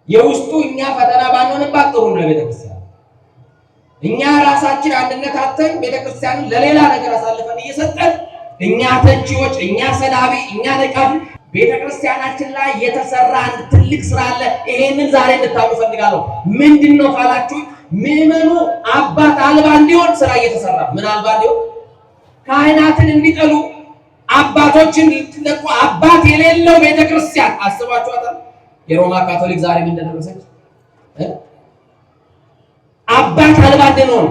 የውስጡ እኛ ፈተና ባንሆንባት ጥሩ ነው ለቤተክርስቲያን። እኛ ራሳችን አንድነት አጥተን ቤተክርስቲያንን ለሌላ ነገር አሳልፈን እየሰጠን፣ እኛ ተቺዎች፣ እኛ ሰዳቢ፣ እኛ ነቃፊ፣ ቤተክርስቲያናችን ላይ የተሰራ አንድ ትልቅ ስራ አለ። ይሄንን ዛሬ እንድታውቁ እፈልጋለሁ። ምንድን ነው ካላችሁ፣ ምዕመኑ አባት አልባ እንዲሆን ስራ እየተሰራ፣ ምን አልባ እንዲሆን፣ ካህናትን እንዲጠሉ፣ አባቶችን እንዲለቁ፣ አባት የሌለው ቤተክርስቲያን አስባችኋታል? የሮማ ካቶሊክ ዛሬ ምን እንደደረሰች፣ አባት አልባ እንድንሆን፣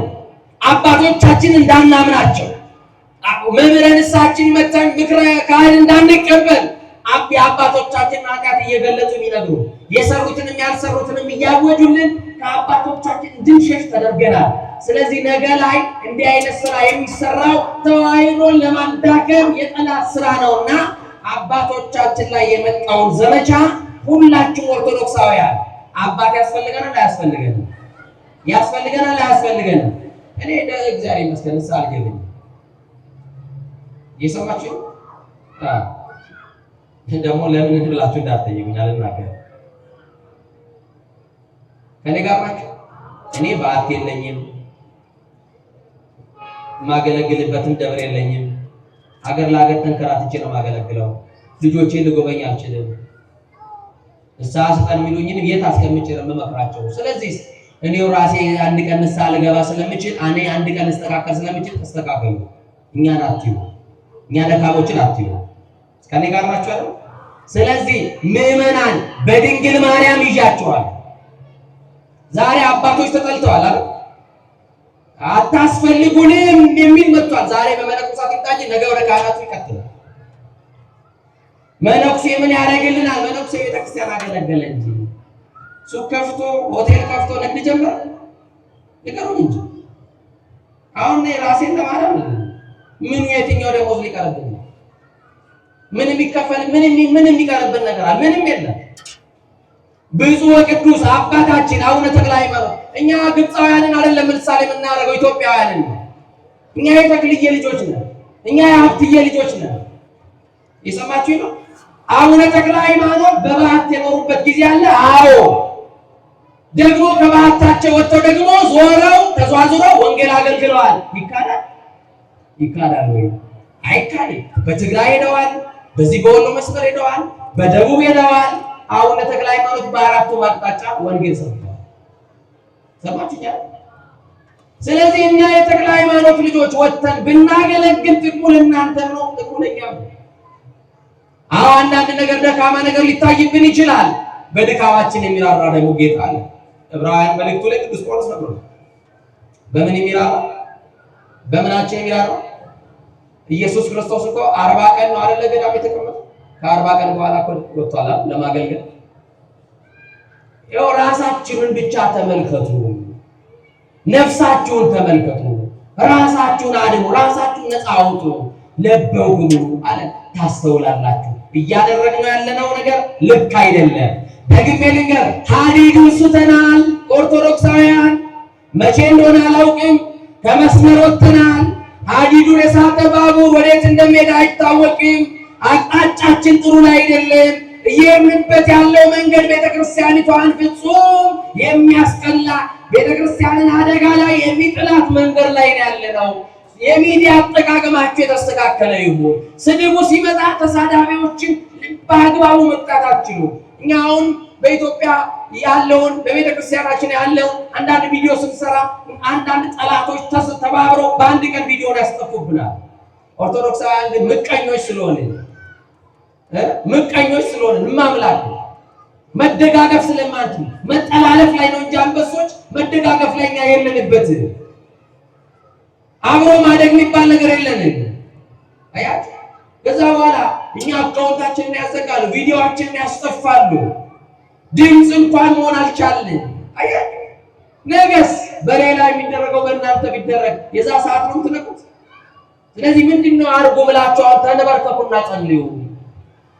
አባቶቻችን እንዳናምናቸው፣ መምህረ ንስሐችን መተን ምክረ ካህን እንዳንቀበል፣ የአባቶቻችን ኃጢአት እየገለጡ የሚነግሩ፣ የሰሩትንም ያልሰሩትንም እያወጁልን ከአባቶቻችን እንድንሸሽ ተደርገናል። ስለዚህ ነገ ላይ እንዲህ አይነት ስራ የሚሰራው ተዋሕዶን ለማዳከም የጠላት ስራ ነውና አባቶቻችን ላይ የመጣውን ዘመቻ ሁላችሁም ኦርቶዶክሳውያን አባት ያስፈልገናል አያስፈልገንም? ያስፈልገናል አያስፈልገንም? እኔ እግዚአብሔር ይመስገን ንስሐ አልገባኝም። እየሰማችሁ ደግሞ ለምን ብላችሁ እንዳትጠይቁኝ አልናገርም። ከኔ ጋር ናችሁ። እኔ በዓት የለኝም፣ የማገለግልበትም ደብር የለኝም። ሀገር ለሀገር ተንከራትቼ ነው የማገለግለው። ልጆቼን ልጎበኝ አልችልም። ንስሐ ስጠን የሚሉኝንም የት አስቀምጬ ነው የምመክራቸው? ስለዚህ እኔው ራሴ አንድ ቀን ንስሐ ልገባ ስለምችል፣ እኔ አንድ ቀን ልስተካከል ስለምችል ተስተካከሉ። እኛን አትዩ፣ እኛ ደካሞችን አትዩ። ከኔ ጋር ናችሁ አይደል? ስለዚህ ምዕመናን በድንግል ማርያም ይዣቸዋል። ዛሬ አባቶች ተጠልተዋል አይደል? አታስፈልጉንም የሚል መጥቷል። ዛሬ በመነኮሳት ይምጣ እንጂ ነገ ወደ ካህናቱ ይቀጥላል። መነኩሴ ምን ያደርግልናል? መነኩሴ ቤተክርስቲያን አገለገለ እንጂ ሱቅ ከፍቶ፣ ሆቴል ከፍቶ ንግድ ጀመረ? ንገሩኝ እንጂ። አሁን እኔ ራሴን ለማዳን ምኑ የትኛው ደሞዝ ሊቀርብኝ ነው? ምን የሚከፈል፣ ምን የሚቀርብን ነገር አለ? ምንም የለም። ብፁዕ ወቅዱስ አባታችን አቡነ ተክለ ሃይማኖት፣ እኛ ግብፃውያንን አይደለም ምሳሌ የምናደርገው፣ ኢትዮጵያውያንን ነው። እኛ የተክልዬ ልጆች ነን። እኛ የሀብትዬ ልጆች ነን። የሰማችሁ ነው። አቡነ ተክለ ሃይማኖት በበዓት የኖሩበት ጊዜ አለ። አዎ፣ ደግሞ ከበዓታቸው ወጥተው ደግሞ ዞረው ተዟዙረው ወንጌል አገልግለዋል። ይካዳል? ይካዳል ወይ? አይካድም። በትግራይ ሄደዋል። በዚህ በወሎ መስመር ሄደዋል። በደቡብ ሄደዋል። አቡነ ተክለ ሃይማኖት በአራቱ አቅጣጫ ወንጌል ሰብከዋል። ሰማችሁኛል? ስለዚህ እኛ የተክለ ሃይማኖት ልጆች ወጥተን ብናገለግል ጥቅሙ ለእናንተ ነው፣ ጥቅሙ ለእኛም ነው። አዎ፣ አንዳንድ ነገር ደካማ ነገር ሊታይብን ይችላል። በድካማችን የሚራራ ደግሞ ጌታ አለ። ዕብራውያን መልእክቱ ላይ ቅዱስ ጳውሎስ ነግሮናል። በምን የሚራራ? በምናችን የሚራራ? ኢየሱስ ክርስቶስ እኮ 40 ቀን ነው አይደለ ገዳም የተቀመጠው? ከ40 ቀን በኋላ እኮ ወጥቷል ለማገልገል። ይኸው ራሳችሁን ብቻ ተመልከቱ፣ ነፍሳችሁን ተመልከቱ፣ ራሳችሁን አድኑ፣ ራሳችሁን ነፃ አውጡ። ለበውክሙ አለ፣ ታስተውላላችሁ። እያደረግነው ያለነው ነገር ልክ አይደለም። ደግሜ ልንገር፣ ሀዲዱን ስተናል። ኦርቶዶክሳውያን መቼ እንደሆነ አላውቅም፣ ከመስመር ወጥተናል። ሀዲዱን የሳተ ባቡር ወዴት እንደሚሄድ አይታወቅም። አቅጣጫችን ጥሩ ላይ አይደለም። እየሄድንበት ያለው መንገድ ቤተክርስቲያኒቷን ፍጹም የሚያስጠላ፣ ቤተክርስቲያንን አደጋ ላይ የሚጥላት መንገድ ላይ ነው ያለነው። የሚዲያ አጠቃቀማችሁ የተስተካከለ ይሁን። ስድቡ ሲመጣ ተሳዳቢዎችን በአግባቡ መቅጣት አትችሉም። እኛ አሁን በኢትዮጵያ ያለውን፣ በቤተ ክርስቲያናችን ያለውን አንዳንድ ቪዲዮ ስንሰራ አንዳንድ ጠላቶች ተባብረው በአንድ ቀን ቪዲዮን ያስጠፉብናል። ኦርቶዶክሳውያን ግን ምቀኞች ስለሆንን እማምላክ መደጋገፍ ስለማንችል መጠላለፍ ላይ ነው እንጂ አንበሶች መደጋገፍ ላይ እኛ የለንበት። አብሮ ማደግ የሚባል ነገር የለንም። አያችሁ፣ ከዛ በኋላ እኛ account ኣችንን ያዘጋሉ፣ ቪዲዮአችንን ያስጠፋሉ። ድምፅ እንኳን መሆን አልቻልን። አያችሁ፣ ነገስ በሌላ የሚደረገው በእናንተ ቢደረግ የዛ ሰዓት ነው የምትነቁት። ስለዚህ ምንድን ነው አድርጉ ብላችሁ፣ አሁን ተንበርከኩና ጸልዩ፣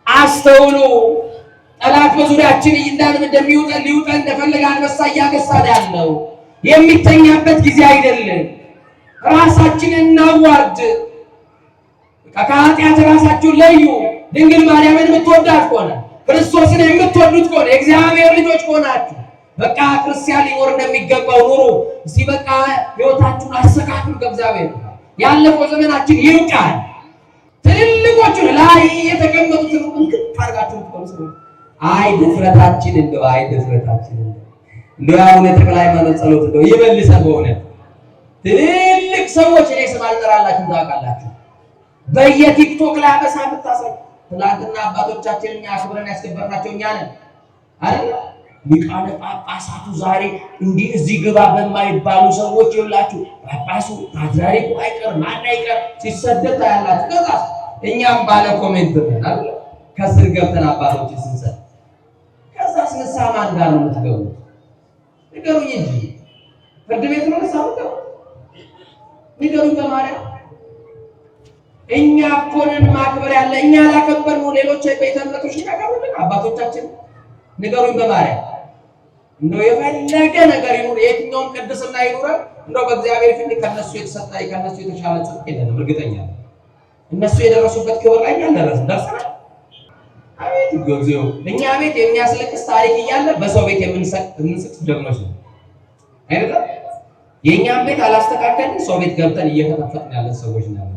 አስተውሉ። ጠላት በዙሪያችን እንዳንም እንደሚውጠን ሊውጠን እንደፈለገ አንበሳ እያገሳን ያለው የሚተኛበት ጊዜ አይደለም። ራሳችንን እናዋርድ። ከኃጢአት ራሳችሁን ለዩ። ድንግል ማርያምን የምትወዳት ከሆነ፣ ክርስቶስን የምትወዱት ከሆነ፣ የእግዚአብሔር ልጆች ከሆናችሁ፣ በቃ ክርስቲያን ሊኖር እንደሚገባው ኑሩ። እስቲ በቃ ህይወታችሁን አስተካክሉ ከእግዚአብሔር። ያለፈው ዘመናችን ይብቃል። ትልልቆቹን ላይ የተቀመጡትን እንክት አድርጋችሁ ትቆምሱ። አይ ድፍረታችን እንደው፣ አይ ድፍረታችን እንደው፣ እንደው አቡነ ተክለ ሃይማኖት ጸሎት እንደው ይመልሰን። በእውነት ትልልቅ ሰዎች፣ እኔ ስም አልጠራላችሁም ታውቃላችሁ። በየቲክቶክ ላይ አበሳ የምታሳይ፣ ትናንትና አባቶቻችንን እኛ አክብረን ያስከበርናቸው እኛ ነን አይደል? ሊቃነ ጳጳሳቱ ዛሬ እንዲህ እዚህ ግባ በማይባሉ ሰዎች ይውላችሁ፣ ጳጳሱ ፓትርያርኩ አይቀር ማን አይቀር ሲሰደብ ታያላችሁ። ከዛ እኛም ባለ comment ነን አይደል? ከስር ገብተን አባቶች ስንሰድ፣ ከዛስ ንስሐ ማን ጋር ነው የምትገቡት? ንገሩኝ እንጂ፣ ፍርድ ቤት ነው ንስሐ የምትገቡት? ንገሩኝ በማርያም። እኛ እኮ ነን ማክበር ያለ፣ እኛ ላከበርነው ሌሎች ቤተ እምነቶች ያከብሩልን አባቶቻችን? ንገሩኝ በማርያም። እንደው የፈለገ ነገር ይኑር፣ የትኛውም ቅድስና ይኑረን፣ እንደው በእግዚአብሔር ፊት ከነሱ የተሰጠ፣ ከነሱ የተሻለ ጽድቅ የለንም። እርግጠኛ ነኝ። እነሱ የደረሱበት ክብር ላይ እኛ አልደረስንም። ደርሰናል? አቤት እግዚኦ! እኛ ቤት የሚያስለቅስ ታሪክ እያለ በሰው ቤት የምንስቅ ጀግኖች ነው አይደለም? የእኛም ቤት አላስተካከልን፣ ሰው ቤት ገብተን እየፈተፈትን ያለን ሰዎች ነው።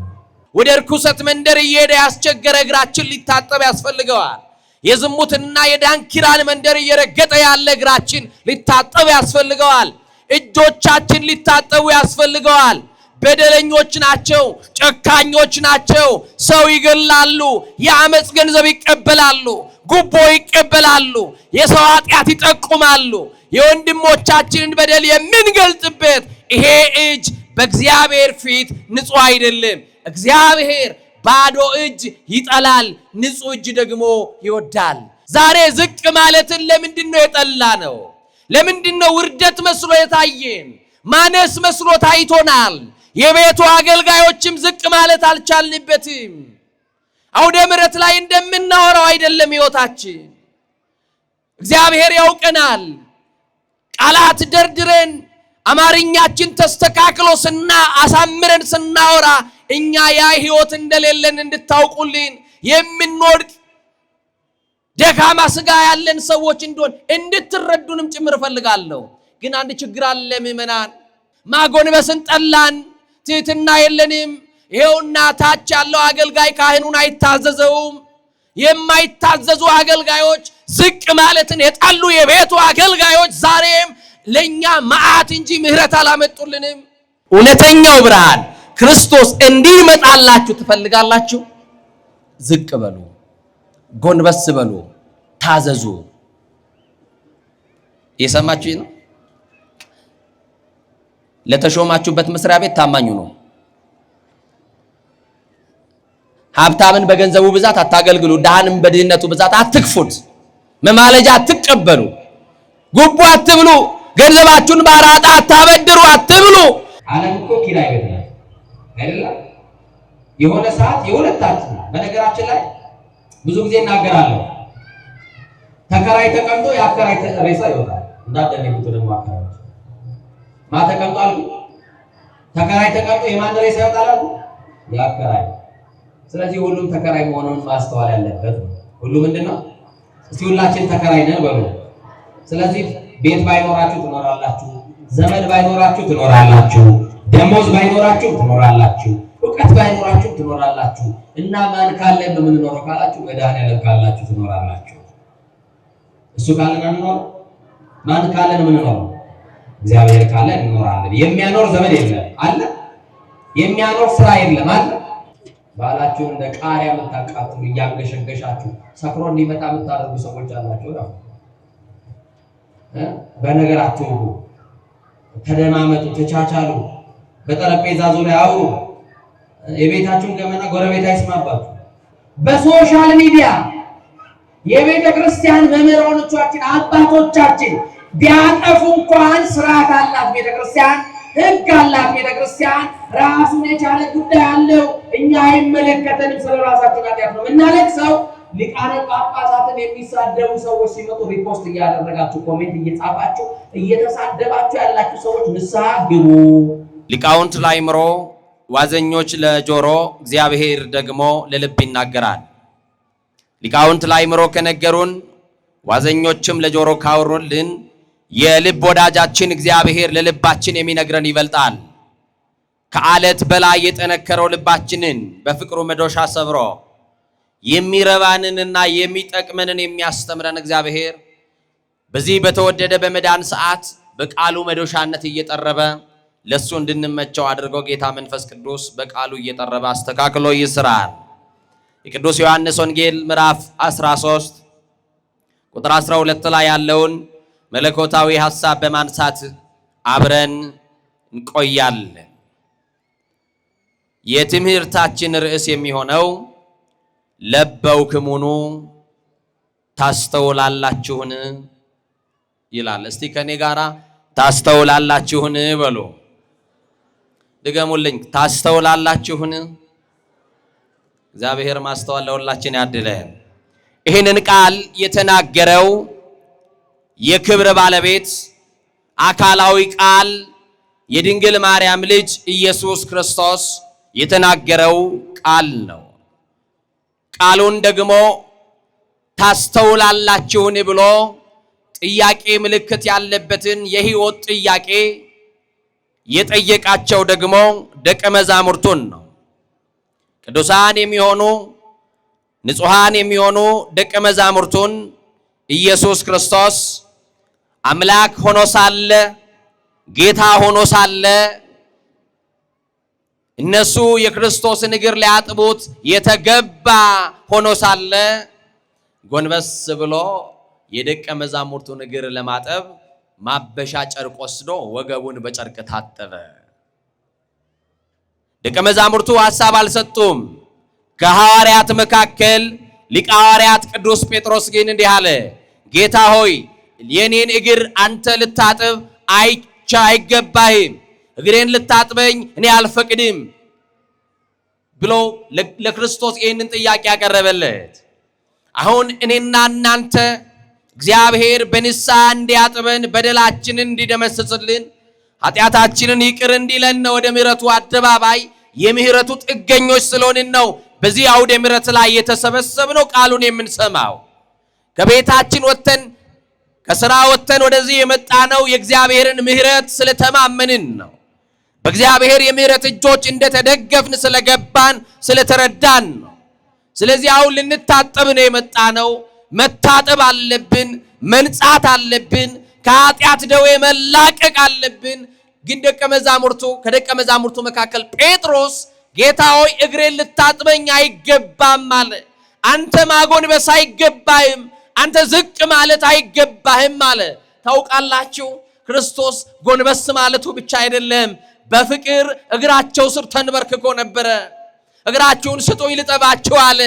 ወደ እርኩሰት መንደር እየሄደ ያስቸገረ እግራችን ሊታጠብ ያስፈልገዋል። የዝሙትና የዳንኪራን መንደር እየረገጠ ያለ እግራችን ሊታጠብ ያስፈልገዋል። እጆቻችን ሊታጠቡ ያስፈልገዋል። በደለኞች ናቸው፣ ጨካኞች ናቸው። ሰው ይገላሉ፣ የአመፅ ገንዘብ ይቀበላሉ፣ ጉቦ ይቀበላሉ፣ የሰው ኃጢአት ይጠቁማሉ። የወንድሞቻችንን በደል የምንገልጽበት ይሄ እጅ በእግዚአብሔር ፊት ንጹሕ አይደለም። እግዚአብሔር ባዶ እጅ ይጠላል፣ ንጹሕ እጅ ደግሞ ይወዳል። ዛሬ ዝቅ ማለትን ለምንድን ነው የጠላ ነው? ለምንድን ነው ውርደት መስሎ የታየን? ማነስ መስሎ ታይቶናል። የቤቱ አገልጋዮችም ዝቅ ማለት አልቻልንበትም። አውደ ምሕረት ላይ እንደምናወራው አይደለም ሕይወታችን። እግዚአብሔር ያውቀናል። ቃላት ደርድረን፣ አማርኛችን ተስተካክሎ ስና አሳምረን ስናወራ እኛ ያ ሕይወት እንደሌለን እንድታውቁልን፣ የምንወድቅ ደካማ ስጋ ያለን ሰዎች እንደሆን እንድትረዱንም ጭምር እፈልጋለሁ። ግን አንድ ችግር አለ ምዕመናን፣ ማጎንበስን ጠላን፣ ትህትና የለንም። ይኸውና ታች ያለው አገልጋይ ካህኑን አይታዘዘውም። የማይታዘዙ አገልጋዮች፣ ዝቅ ማለትን የጠሉ የቤቱ አገልጋዮች ዛሬም ለእኛ መዓት እንጂ ምሕረት አላመጡልንም። እውነተኛው ብርሃን ክርስቶስ እንዲመጣላችሁ ትፈልጋላችሁ? ዝቅ በሉ፣ ጎንበስ በሉ፣ ታዘዙ። የሰማችሁ ነው። ለተሾማችሁበት መስሪያ ቤት ታማኙ ነው። ሀብታምን በገንዘቡ ብዛት አታገልግሉ፣ ድሃንም በድህነቱ ብዛት አትክፉት። መማለጃ አትቀበሉ፣ ጉቦ አትብሉ፣ ገንዘባችሁን በአራጣ አታበድሩ፣ አትብሉ። ዓለም እኮ ኪራይ ቤት ናት አይደለም? የሆነ ሰዓት የሁለታችን፣ በነገራችን ላይ ብዙ ጊዜ እናገራለሁ። ተከራይ ተቀምጦ የአከራይ ሬሳ ይወጣል። እንዳደነግጡ ደግሞ አከራዮች። ማ ተቀምጦ አልኩ? ተከራይ ተቀምጦ የማን ሬሳ ይወጣል አልኩ? የአከራይ። ስለዚህ ሁሉም ተከራይ መሆኑን ማስተዋል ያለበት ነው። ሁሉ ምንድነው? እስቲ ሁላችን ተከራይ ነን በሉ። ስለዚህ ቤት ባይኖራችሁ ትኖራላችሁ፣ ዘመድ ባይኖራችሁ ትኖራላችሁ፣ ደሞዝ ባይኖራችሁ ትኖራላችሁ፣ እውቀት ባይኖራችሁ ትኖራላችሁ። እና ማን ካለን ነው የምንኖረው ካላችሁ፣ መድኃኒዓለም ካላችሁ ትኖራላችሁ። እሱ ካለን አንኖር። ማን ካለን የምንኖረው? እግዚአብሔር ካለን እንኖራለን። የሚያኖር ዘመድ የለም አለ። የሚያኖር ስራ የለም አለ። ባላችሁን እንደ ቃሪያ የምታቃጥሉ፣ እያንገሸገሻችሁ ሰክሮ እንዲመጣ የምታደርጉ ሰዎች አላችሁ። ነው፣ በነገር አትውጉ፣ ተደማመጡ፣ ተቻቻሉ፣ በጠረጴዛ ዙሪያ አውሩ። የቤታችሁን ገመና ጎረቤት አይስማባችሁ። በ social media የቤተ ክርስቲያን መምህራኖቻችን አባቶቻችን ቢያጠፉ እንኳን ስርዓት አላት ቤተ ክርስቲያን፣ ሕግ አላት ቤተ ክርስቲያን። ራሱን የቻለ ጉዳይ አለው። እኛ አይመለከተንም። ስለ ራሳችን ኃጢአት ነው የምናለቅሰው። ሊቃነ ጳጳሳትን የሚሳደቡ ሰዎች ሲመጡ repost እያደረጋችሁ፣ comment እየጻፋችሁ፣ እየተሳደባችሁ ያላችሁ ሰዎች ንስሐ ግቡ። ሊቃውንት ለአእምሮ፣ ዋዘኞች ለጆሮ፣ እግዚአብሔር ደግሞ ለልብ ይናገራል። ሊቃውንት ለአእምሮ ከነገሩን፣ ዋዘኞችም ለጆሮ ካወሩልን የልብ ወዳጃችን እግዚአብሔር ለልባችን የሚነግረን ይበልጣል። ከዓለት በላይ የጠነከረው ልባችንን በፍቅሩ መዶሻ ሰብሮ የሚረባንንና የሚጠቅመንን የሚያስተምረን እግዚአብሔር በዚህ በተወደደ በመዳን ሰዓት በቃሉ መዶሻነት እየጠረበ ለሱ እንድንመቸው አድርጎ ጌታ መንፈስ ቅዱስ በቃሉ እየጠረበ አስተካክሎ ይስራል። የቅዱስ ዮሐንስ ወንጌል ምዕራፍ 13 ቁጥር 12 ላይ ያለውን መለኮታዊ ሐሳብ በማንሳት አብረን እንቆያለን። የትምህርታችን ርዕስ የሚሆነው ለበውክሙኑ ታስተውላላችሁን ይላል። እስቲ ከኔ ጋራ ታስተውላላችሁን በሉ። ድገሙልኝ። ታስተውላላችሁን? እግዚአብሔር ማስተዋል ለሁላችን ያድለን። ይህንን ቃል የተናገረው የክብር ባለቤት አካላዊ ቃል የድንግል ማርያም ልጅ ኢየሱስ ክርስቶስ የተናገረው ቃል ነው። ቃሉን ደግሞ ታስተውላላችሁን ብሎ ጥያቄ ምልክት ያለበትን የሕይወት ጥያቄ የጠየቃቸው ደግሞ ደቀ መዛሙርቱን ነው። ቅዱሳን የሚሆኑ ንጹሐን የሚሆኑ ደቀ መዛሙርቱን ኢየሱስ ክርስቶስ አምላክ ሆኖ ሳለ፣ ጌታ ሆኖ ሳለ፣ እነሱ የክርስቶስን እግር ሊያጥቡት የተገባ ሆኖ ሳለ ጎንበስ ብሎ የደቀ መዛሙርቱን እግር ለማጠብ ማበሻ ጨርቅ ወስዶ ወገቡን በጨርቅ ታጠበ። ደቀ መዛሙርቱ ሐሳብ አልሰጡም። ከሐዋርያት መካከል ሊቀ ሐዋርያት ቅዱስ ጴጥሮስ ግን እንዲህ አለ፣ ጌታ ሆይ፣ የኔን እግር አንተ ልታጥብ አይገባህም፣ እግሬን ልታጥበኝ እኔ አልፈቅድም ብሎ ለክርስቶስ ይህንን ጥያቄ ያቀረበለት። አሁን እኔና እናንተ እግዚአብሔር በንስሐ እንዲያጥበን፣ በደላችንን እንዲደመስስልን፣ ኃጢአታችንን ይቅር እንዲለን ነው ወደ ምሕረቱ አደባባይ፣ የምሕረቱ ጥገኞች ስለሆንን ነው በዚህ አውደ ምሕረት ላይ የተሰበሰብነው፣ ቃሉን የምንሰማው። ከቤታችን ወጥተን፣ ከስራ ወጥተን ወደዚህ የመጣነው የእግዚአብሔርን ምሕረት ስለተማመንን ነው። በእግዚአብሔር የምሕረት እጆች እንደተደገፍን ስለገባን፣ ስለተረዳን ነው። ስለዚህ አሁን ልንታጠብ ነው የመጣነው። መታጠብ አለብን፣ መንጻት አለብን፣ ከኃጢአት ደዌ መላቀቅ አለብን። ግን ደቀ መዛሙርቱ ከደቀ መዛሙርቱ መካከል ጴጥሮስ ጌታ ሆይ፣ እግሬን ልታጥበኝ አይገባም አለ። አንተ ማጎንበስ አይገባህም፣ አንተ ዝቅ ማለት አይገባህም አለ። ታውቃላችሁ፣ ክርስቶስ ጎንበስ ማለቱ ብቻ አይደለም፣ በፍቅር እግራቸው ስር ተንበርክኮ ነበረ። እግራችሁን ስጡኝ ልጠባችሁ አለ።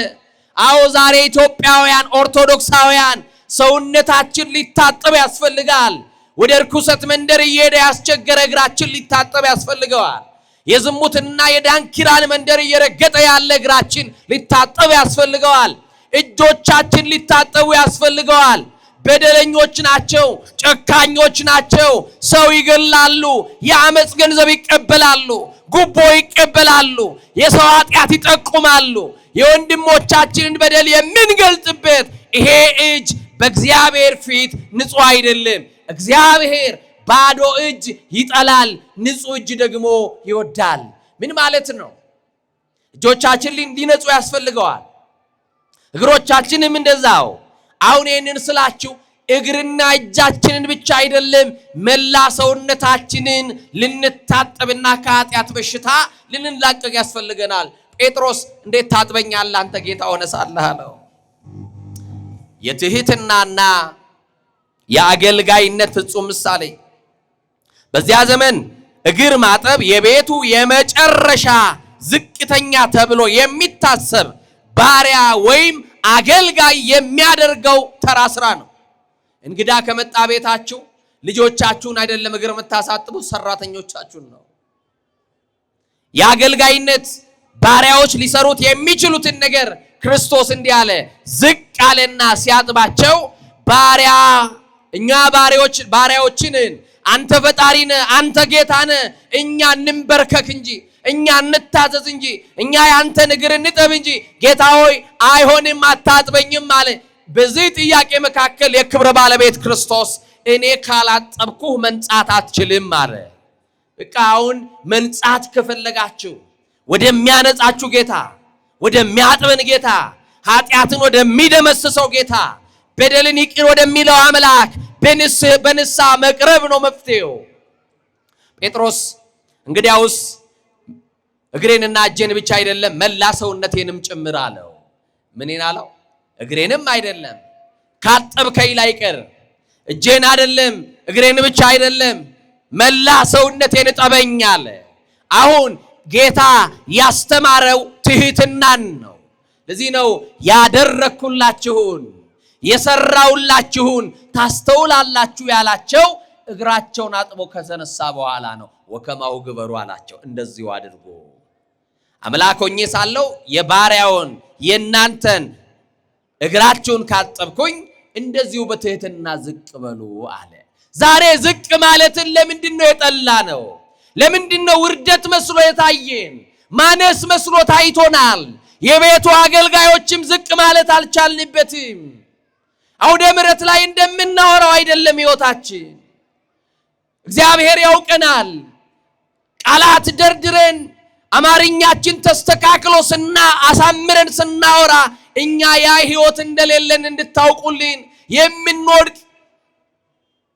አዎ፣ ዛሬ ኢትዮጵያውያን ኦርቶዶክሳውያን ሰውነታችን ሊታጠብ ያስፈልጋል። ወደ እርኩሰት መንደር እየሄደ ያስቸገረ እግራችን ሊታጠብ ያስፈልገዋል። የዝሙትና የዳንኪራን መንደር እየረገጠ ያለ እግራችን ሊታጠብ ያስፈልገዋል። እጆቻችን ሊታጠቡ ያስፈልገዋል። በደለኞች ናቸው፣ ጨካኞች ናቸው። ሰው ይገላሉ፣ የአመፅ ገንዘብ ይቀበላሉ፣ ጉቦ ይቀበላሉ፣ የሰው ኃጢአት ይጠቁማሉ። የወንድሞቻችንን በደል የምንገልጽበት ይሄ እጅ በእግዚአብሔር ፊት ንጹሕ አይደለም። እግዚአብሔር ባዶ እጅ ይጠላል፣ ንጹሕ እጅ ደግሞ ይወዳል። ምን ማለት ነው? እጆቻችን ሊነጹ ያስፈልገዋል። እግሮቻችንም እንደዛው። አሁን ይህንን ስላችሁ እግርና እጃችንን ብቻ አይደለም፣ መላ ሰውነታችንን ልንታጠብና ከኃጢአት በሽታ ልንላቀቅ ያስፈልገናል። ጴጥሮስ እንዴት ታጥበኛለህ አንተ ጌታ ሆነ ሳለህ አለው። የትህትናና የአገልጋይነት ፍጹም ምሳሌ። በዚያ ዘመን እግር ማጠብ የቤቱ የመጨረሻ ዝቅተኛ ተብሎ የሚታሰብ ባሪያ ወይም አገልጋይ የሚያደርገው ተራ ስራ ነው። እንግዳ ከመጣ ቤታችሁ ልጆቻችሁን አይደለም እግር የምታሳጥቡት፣ ሰራተኞቻችሁን ነው። የአገልጋይነት ባሪያዎች ሊሰሩት የሚችሉትን ነገር ክርስቶስ እንዲህ አለ፣ ዝቅ አለና ሲያጥባቸው ባሪያ፣ እኛ ባሪያዎችን፣ አንተ ፈጣሪ ነህ፣ አንተ ጌታ ነህ፣ እኛ እንንበርከክ እንጂ፣ እኛ እንታዘዝ እንጂ፣ እኛ ያንተን እግር እንጠብ እንጂ፣ ጌታ ሆይ አይሆንም አታጥበኝም አለ። በዚህ ጥያቄ መካከል የክብር ባለቤት ክርስቶስ እኔ ካላጠብኩህ መንጻት አትችልም አለ። በቃ አሁን መንጻት ከፈለጋችሁ ወደሚያነጻችሁ ጌታ፣ ወደሚያጥበን ጌታ፣ ኃጢአትን ወደሚደመስሰው ጌታ፣ በደልን ይቅር ወደሚለው አምላክ በንስሐ መቅረብ ነው መፍትሄው። ጴጥሮስ እንግዲያውስ እግሬንና እጄን ብቻ አይደለም መላ ሰውነቴንም ጭምር አለው። ምኔን አለው? እግሬንም አይደለም ካጠብከኝ ላይቀር እጄን አይደለም እግሬን ብቻ አይደለም መላ ሰውነቴን እጠበኝ አለ። አሁን ጌታ ያስተማረው ትህትናን ነው። ለዚህ ነው ያደረግኩላችሁን የሰራውላችሁን ታስተውላላችሁ ያላቸው እግራቸውን አጥቦ ከተነሳ በኋላ ነው። ወከማሁ ግበሩ አላቸው፣ እንደዚሁ አድርጎ አምላክ ሆኜ ሳለሁ የባሪያውን የእናንተን እግራችሁን ካጠብኩኝ እንደዚሁ በትህትና ዝቅ በሉ አለ። ዛሬ ዝቅ ማለትን ለምንድን ነው የጠላ ነው? ለምንድን ነው ውርደት መስሎ የታየን? ማነስ መስሎ ታይቶናል። የቤቱ አገልጋዮችም ዝቅ ማለት አልቻልንበትም። አውደ ምሕረት ላይ እንደምናወራው አይደለም ሕይወታችን። እግዚአብሔር ያውቀናል። ቃላት ደርድረን አማርኛችን ተስተካክሎ አሳምረን ስናወራ እኛ ያ ሕይወት እንደሌለን እንድታውቁልን የምንወድቅ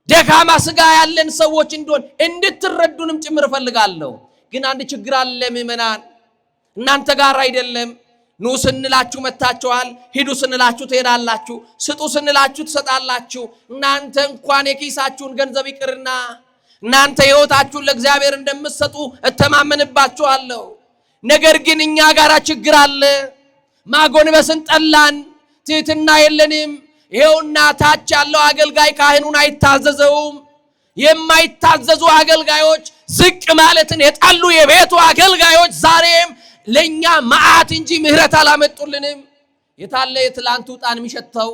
ደካማ ስጋ ያለን ሰዎች እንደሆን እንድትረዱንም ጭምር እፈልጋለሁ። ግን አንድ ችግር አለ ምዕመናን፣ እናንተ ጋር አይደለም። ኑ ስንላችሁ መታችኋል፣ ሂዱ ስንላችሁ ትሄዳላችሁ፣ ስጡ ስንላችሁ ትሰጣላችሁ። እናንተ እንኳን የኪሳችሁን ገንዘብ ይቅርና እናንተ ሕይወታችሁን ለእግዚአብሔር እንደምትሰጡ እተማመንባችኋለሁ። ነገር ግን እኛ ጋር ችግር አለ። ማጎንበስን ጠላን፣ ትህትና የለንም። ይኸውና ታች ያለው አገልጋይ ካህኑን አይታዘዘውም። የማይታዘዙ አገልጋዮች፣ ዝቅ ማለትን የጣሉ የቤቱ አገልጋዮች ዛሬም ለኛ መዓት እንጂ ምሕረት አላመጡልንም። የታለ የትላንቱ ዕጣን የሚሸተው?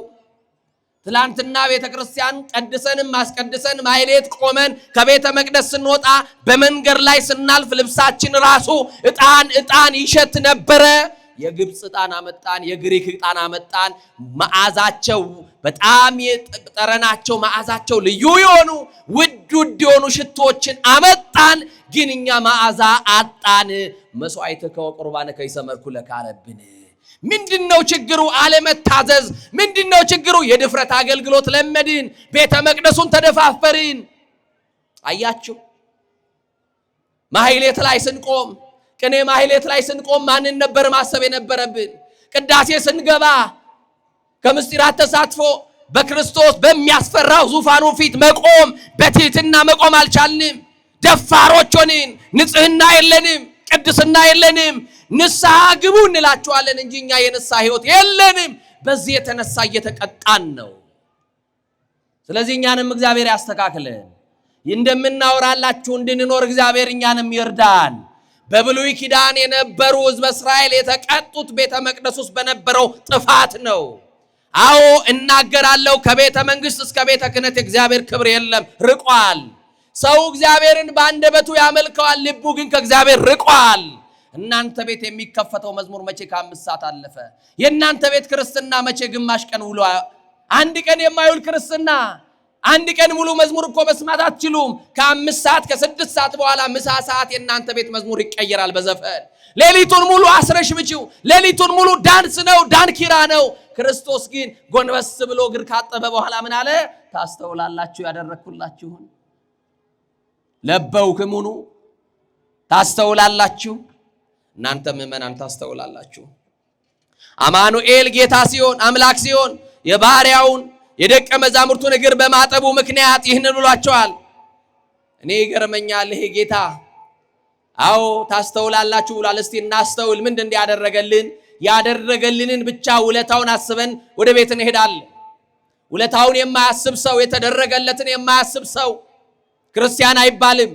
ትላንትና ቤተ ክርስቲያን ቀድሰንም አስቀድሰን ማህሌት ቆመን ከቤተ መቅደስ ስንወጣ በመንገድ ላይ ስናልፍ ልብሳችን ራሱ ዕጣን ዕጣን ይሸት ነበረ። የግብፅ ዕጣን አመጣን፣ የግሪክ ዕጣን አመጣን። መዓዛቸው በጣም የጠረናቸው መዓዛቸው ልዩ የሆኑ ውድ ውድ የሆኑ ሽቶችን አመጣን። ግን እኛ መዓዛ አጣን። መስዋዕትከ ወቁርባንከ ይሰመርኩ ለከ አለብን። ምንድነው ችግሩ? አለመታዘዝ። ምንድነው ችግሩ? የድፍረት አገልግሎት ለመድን። ቤተ መቅደሱን ተደፋፈርን። አያችሁ፣ ማህሌት ላይ ስንቆም፣ ቅኔ ማህሌት ላይ ስንቆም ማንን ነበር ማሰብ የነበረብን? ቅዳሴ ስንገባ ከምስጢራት ተሳትፎ በክርስቶስ በሚያስፈራው ዙፋኑ ፊት መቆም በትህትና መቆም አልቻልንም። ደፋሮች ሆንን። ንጽህና የለንም። ቅድስና የለንም። ንስሐ ግቡ እንላችኋለን እንጂ እኛ የንስሐ ሕይወት የለንም። በዚህ የተነሳ እየተቀጣን ነው። ስለዚህ እኛንም እግዚአብሔር ያስተካክልን። እንደምናወራላችሁ እንድንኖር እግዚአብሔር እኛንም ይርዳን። በብሉይ ኪዳን የነበሩ ሕዝበ እስራኤል የተቀጡት ቤተ መቅደስ ውስጥ በነበረው ጥፋት ነው። አዎ እናገራለሁ፣ ከቤተ መንግስት እስከ ቤተ ክህነት የእግዚአብሔር ክብር የለም፣ ርቋል። ሰው እግዚአብሔርን በአንደበቱ ያመልከዋል፣ ልቡ ግን ከእግዚአብሔር ርቋል። እናንተ ቤት የሚከፈተው መዝሙር መቼ ከ5 ሰዓት አለፈ? የእናንተ ቤት ክርስትና መቼ ግማሽ ቀን ውሎ፣ አንድ ቀን የማይውል ክርስትና፣ አንድ ቀን ሙሉ መዝሙር እኮ መስማት አትችሉም። ከ5 ሰዓት ከ6 ሰዓት በኋላ ምሳ ሰዓት የእናንተ ቤት መዝሙር ይቀየራል በዘፈን። ሌሊቱን ሙሉ አስረሽ ምጪው፣ ሌሊቱን ሙሉ ዳንስ ነው፣ ዳንኪራ ነው። ክርስቶስ ግን ጎንበስ ብሎ እግር ካጠበ በኋላ ምን አለ? ታስተውላላችሁ ያደረግኩላችሁን ለበውክሙኑ ታስተውላላችሁ። እናንተ ምዕመናን ታስተውላላችሁ። አማኑኤል ጌታ ሲሆን አምላክ ሲሆን የባሪያውን የደቀ መዛሙርቱን እግር በማጠቡ ምክንያት ይህንን ብሏቸዋል። እኔ ይገርመኛል ይሄ ጌታ። አዎ ታስተውላላችሁ ብሏል። እስቲ እናስተውል። ምንድን ያደረገልን? ያደረገልንን ብቻ ውለታውን አስበን ወደ ቤት እንሄዳለን። ውለታውን የማያስብ ሰው፣ የተደረገለትን የማያስብ ሰው ክርስቲያን አይባልም።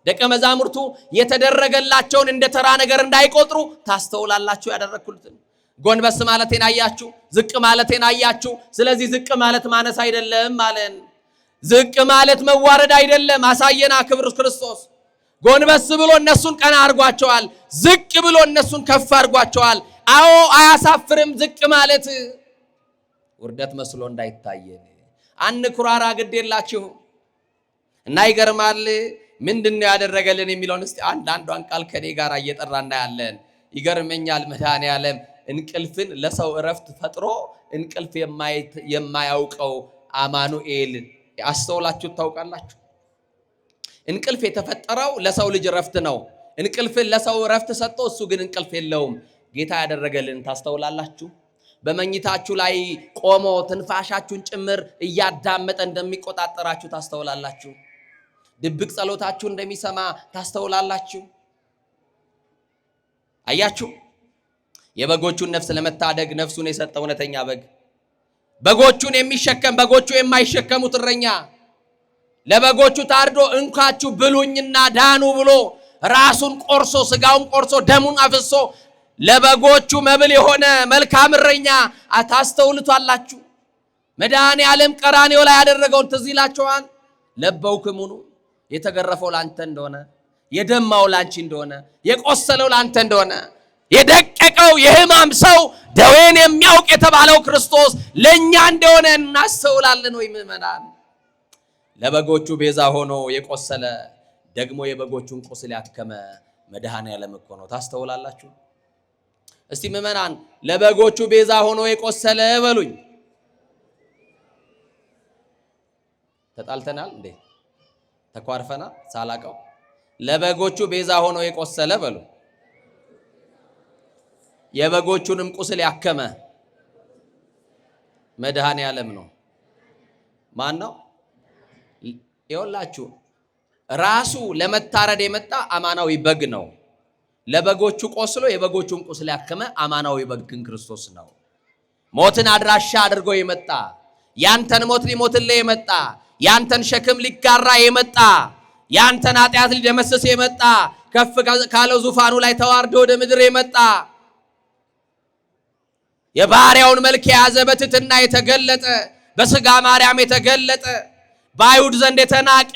ደቀ መዛሙርቱ የተደረገላቸውን እንደ ተራ ነገር እንዳይቆጥሩ ታስተውላላችሁ ያደረግኩትን። ጎንበስ ማለቴን አያችሁ፣ ዝቅ ማለቴን አያችሁ። ስለዚህ ዝቅ ማለት ማነስ አይደለም አለን። ዝቅ ማለት መዋረድ አይደለም። አሳየና ክብር ክርስቶስ። ጎንበስ ብሎ እነሱን ቀና አድርጓቸዋል። ዝቅ ብሎ እነሱን ከፍ አድርጓቸዋል። አዎ አያሳፍርም ዝቅ ማለት። ውርደት መስሎ እንዳይታየን አንኩራራ፣ ግድ የላችሁ እና ይገርማል። ምንድን ነው ያደረገልን የሚለውን እስቲ አንዳንዷን ቃል ከኔ ጋር እየጠራ እናያለን። ይገርመኛል። መድኃኔዓለም እንቅልፍን ለሰው እረፍት ፈጥሮ እንቅልፍ የማያውቀው አማኑኤል አስተውላችሁ ታውቃላችሁ? እንቅልፍ የተፈጠረው ለሰው ልጅ እረፍት ነው። እንቅልፍን ለሰው እረፍት ሰጥቶ እሱ ግን እንቅልፍ የለውም። ጌታ ያደረገልን ታስተውላላችሁ? በመኝታችሁ ላይ ቆሞ ትንፋሻችሁን ጭምር እያዳመጠ እንደሚቆጣጠራችሁ ታስተውላላችሁ? ድብቅ ጸሎታችሁ እንደሚሰማ ታስተውላላችሁ? አያችሁ፣ የበጎቹን ነፍስ ለመታደግ ነፍሱን የሰጠ እውነተኛ በግ፣ በጎቹን የሚሸከም በጎቹ የማይሸከሙት እረኛ፣ ለበጎቹ ታርዶ እንካችሁ ብሉኝና ዳኑ ብሎ ራሱን ቆርሶ ስጋውን ቆርሶ ደሙን አፍሶ ለበጎቹ መብል የሆነ መልካም እረኛ ታስተውልቷላችሁ። መድኃኔ ዓለም ቀራንዮ ላይ ያደረገውን ትዝ ይላችኋል። ለበውክሙኑ የተገረፈው ላንተ እንደሆነ፣ የደማው ላንቺ እንደሆነ፣ የቆሰለው ላንተ እንደሆነ፣ የደቀቀው የሕማም ሰው ደዌን የሚያውቅ የተባለው ክርስቶስ ለእኛ እንደሆነ እናስተውላለን ወይ ምዕመናን? ለበጎቹ ቤዛ ሆኖ የቆሰለ ደግሞ የበጎቹን ቁስል ያከመ መድኃኔ ዓለም እኮ ነው። ታስተውላላችሁ? እስቲ ምዕመናን ለበጎቹ ቤዛ ሆኖ የቆሰለ በሉኝ። ተጣልተናል እንዴ? ተኳርፈናል? ሳላቀው ለበጎቹ ቤዛ ሆኖ የቆሰለ በሉ። የበጎቹንም ቁስል ያከመ መድኃኔ ዓለም ነው። ማን ነው? ይኸውላችሁ ራሱ ለመታረድ የመጣ አማናዊ በግ ነው። ለበጎቹ ቆስሎ የበጎቹን ቁስል ያከመ አማናዊ በግ ግን ክርስቶስ ነው። ሞትን አድራሻ አድርጎ የመጣ፣ ያንተን ሞት ሊሞትልህ የመጣ፣ ያንተን ሸክም ሊጋራ የመጣ፣ ያንተን ኃጢአት ሊደመስስ የመጣ፣ ከፍ ካለው ዙፋኑ ላይ ተዋርዶ ወደ ምድር የመጣ፣ የባሪያውን መልክ የያዘ፣ በትሕትና የተገለጠ፣ በስጋ ማርያም የተገለጠ፣ በአይሁድ ዘንድ የተናቀ